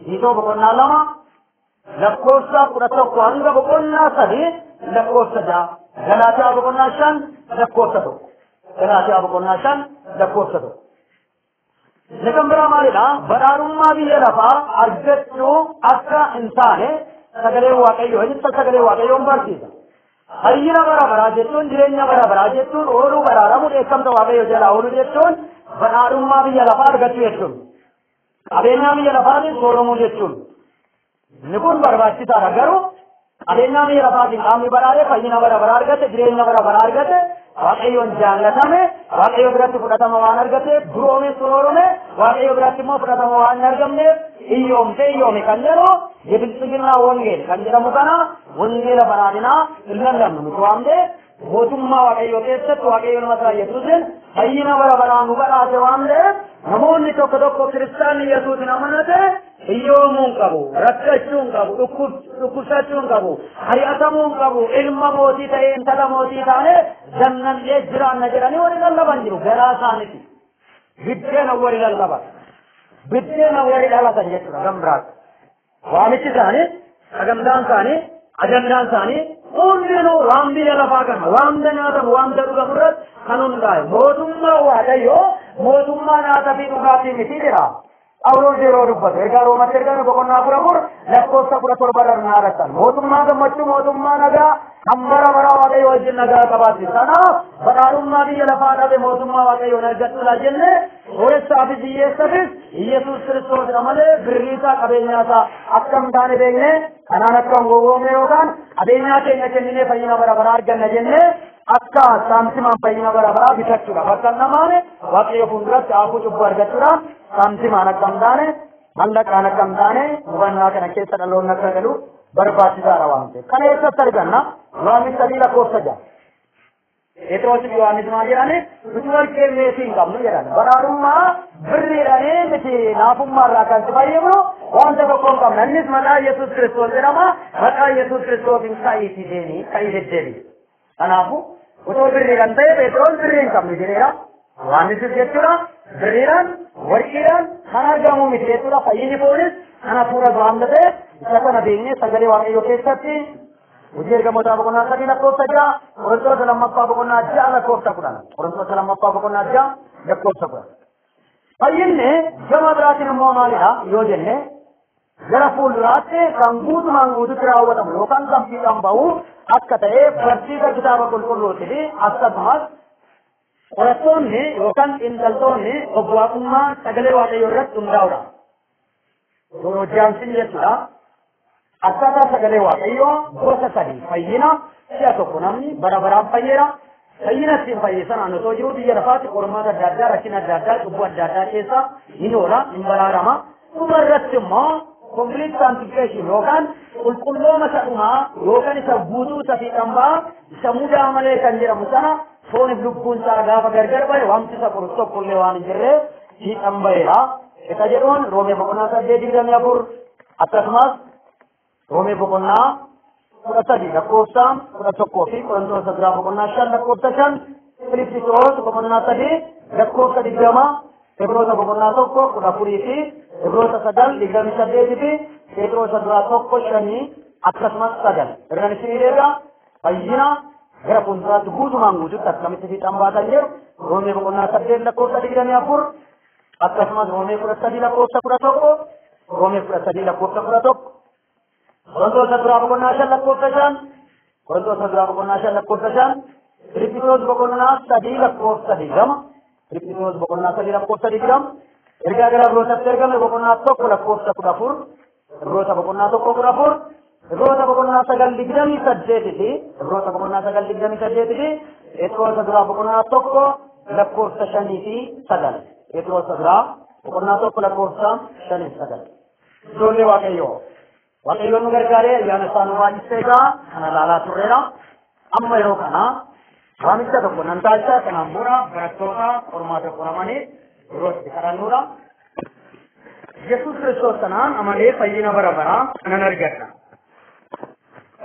Tiitoo boqonnaa 2 lakkoofsa 11 hanga boqonnaa 3 lakkoofsa 6. Galaatiyaa boqonnaa 5 lakkoofsa 1. Galaatiyaa boqonnaa 5 lakkoofsa 1. Inni kan biraa maalidha? Badhaadhummaa biyya lafaa argachuu akka hin taane sagaleen Waaqayyoo inni sagalee Waaqayyoon barsiisa. Fayyina bara baraa jechuun jireenya bara baraa jechuun ooluu baraaramuu dheekkamsa Waaqayyoo jalaa ooluu jechuun badhaadhummaa biyya lafaa argachuu jechuun qabeenyaa biyya lafaatiin sooromuu jechuun inni kun barbaachisaadha. Garuu qabeenyaa biyya lafaatiin qaamni badhaadhe fayyina bara baraa argate, jireenya bara baraa argate, Waaqayyoon jaallatame, Waaqayyo biratti fudhatama waan argate, duroome soorome, Waaqayyo biratti immoo fudhatama waan hin argamneef hiyyoomte hiyyoome kan jedhu የብልጽግና ወንጌል kan jedhamu kana wangeela badhaadhinaa hin lallabnu nuti waan ta'eef mootummaa Waaqayyoo keessatti Waaqayyo nama isaa Yesuusin fayyina bara baraa nu badhaase waan ta'eef namoonni tokko tokko kiristaanni Yesuusin amanate hiyyoomuu hin qabu, rakkachuu hin qabu, dhukkubsachuu hin qabu, ari'atamuu hin qabu, ilma mootii ta'ee intala mootii taane jannannee jiraanna jedhanii warri lallaban jiru. Garaa isaaniiti. Biddeena warri lallaban, biddeena warri dhalatan jechuudha. Gambiraatti. Waamichi isaanii, sagantaan isaanii, ajandaan isaanii hundinuu waan biyya lafaa kana, waan nyaatamu, waan dhugamu irratti kan hundaa'e. Mootummaa Waaqayyoo mootummaa nyaata fi dhugaatii miti jedha. Phaawulos yeroo dubbatu ergaa Roomatti ergame boqonnaa 14 lakkoofsa 17 irraa argattan. Mootummaa gammachuu, mootummaa nagaa kan bara bara Waaqayyo wajjin nagaa qabaatti. Kanaaf badhaadhummaa biyya lafaa dhabe mootummaa Waaqayyoon argachuudha jenne sooressaafis hiyyeessafis Iyyasuus Kiristoosidha malee birriisaa qabeenyaasaa akka hin taane beekne kanaan akka hin gowwoomne yookaan qabeenyaa keenya kenninee fayyina bara baraa arganna jennee akka saamsimaan fayyina bara baraa bitachuudha. Bakka hin namaane Waaqayyo fuulduratti haafuu cubbuu argachuudhaan saamsimaan akka hin taane, mallaqaan akka hin taane hubannaa kana keessa dhaloonni akka galu barbaachisaadha waan ta'eef. Kana eessatti arganna? Yohaannis 3 lakkoofsa 6. Phexros fi Yohaannis maal jedhani? Nuti warqee meetii hin qabnu jedhan. Badhaadhummaa Birriidhaanii miti naafummaarraa kan si fayyifnu wanta tokko hin qabna. Innis maqaa Yesuus Kiristoos jedhama. Maqaa Yesuus Kiristoosiin ka'iitii deemi, ka'ii deddeebi. Kanaafuu otoo birriidhaan ta'e Phexros birrii hin qabnu jedheera. Yohaannisis jechuudha birriidhaan warqiidhaan kan argamu miti jechuudha. Fayyinni foonis kan hafuura waan ta'e isa kana beeknee sagalee Waaqayyoo keessatti hojii ergamootaa boqonnaa 3 lakkoofsa 6, Qorontoota lammaffaa boqonnaa 6 lakkoofsa 10, Qorontoota lammaffaa boqonnaa 6 lakkoofsa 10. Fayyinni gama biraatiin immoo maalidha yoo jenne gara fuulduraatti kan guutumaan guututti raawwatamu yookaan kan fiixaan bahu akka ta'e barsiisa kitaaba qulqulluutii fi akkasumas qorattoonni yookaan xiinxaltoonni ogwaaqummaa sagalee Waaqayyoo irratti hundaa'uudha. Theologiansiin jechuudha. Akkaataa sagalee Waaqayyoo gosa sadii fayyina si'a tokko namni bara baraan fayyeera. Fayyina ittiin fayyisan an otoo jiruu biyya lafaatti qormaata adda addaa, rakkina adda addaa, cubbuu adda addaa keessa hin oola, hin baraarama. Dhuma irratti immoo complete sanctification yookaan qulqullooma isa dhumaa yookaan isa guutuu isa fiixan ba'a isa mudaa malee kan jedhamu sana fooniif lubbuun isaa gaafa gargar ba'e wanti isa qoru tokkollee waan hin jirre fiixan ba'eera. Isa jedhuun Roomee boqonnaa 8 24 akkasumas Roomee boqonnaa 13 lakkoofsa 11 fi Qorontoota biraa boqonnaa 5 lakkoofsa 5, Filiphisiyoos boqonnaa 3 lakkoofsa 20, Ibroota boqonnaa 1 14 fi Ibroota 9 28 fi Phexrosa duraa 1 5 akkasumas 9. Irraan isinii deebi'a. Fayyina gara fuulduraatti guutumaan guututti akkamitti fiixan baatan jedhu Roomee boqonnaa 8 lakkoofsa 24 akkasumas Roomee 13 lakkoofsa 11, Roomee 13 lakkoofsa 11, Qorontoota duraa boqonnaa 5 lakkoofsa 5, Qorontoota duraa boqonnaa 5 lakkoofsa 5, Filiphisiyoos boqonnaa 3 lakkoofsa 20, Filiphisiyoos boqonnaa 3 lakkoofsa 20, ergaa gara Ibrootatti ergame boqonnaa 1 lakkoofsa 14, Ibroota boqonnaa 1 14, Ibroota boqonnaa 9 28 fi Ibroota boqonnaa 9 28 fi Phexrosa duraa boqonnaa 1 lakkoofsa 5 fi 9, Phexrosa duraa boqonnaa 1 lakkoofsa 5 fi 9. Ijoollee Waaqayyoo, Waaqayyoon nu gargaaree ayyaana isaa nu baay'isee egaa kana ilaalaa turreera. Amma yeroo kana waamicha tokko nan taasisa. Kanaan booda barattoota qormaata qoramanii yeroo itti kadhannuudha. Yesuus Kiristoos kanaan amanee fayyina bara baraa nan argadha.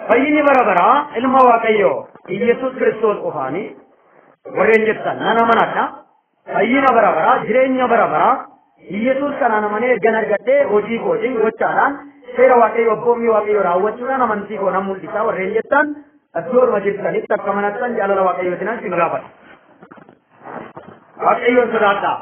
Fayyinni bara baraa ilma Waaqayyoo Yesuus Kiristoos qofaanii warreen jettan nan amanadha. Fayyina bara baraa, jireenya bara baraa Yesuus kanaan amanee ergan argadhee hojii kootiin gochaadhaan seera Waaqayyoo abboommii Waaqayyoo raawwachuudhaan amantii koo nan mul'isa warreen jettan iddoodhuma jirtanitti akka amanattan jaalala Waaqayyootiin isin gaafadha. Waaqayyoon sodaadhaa.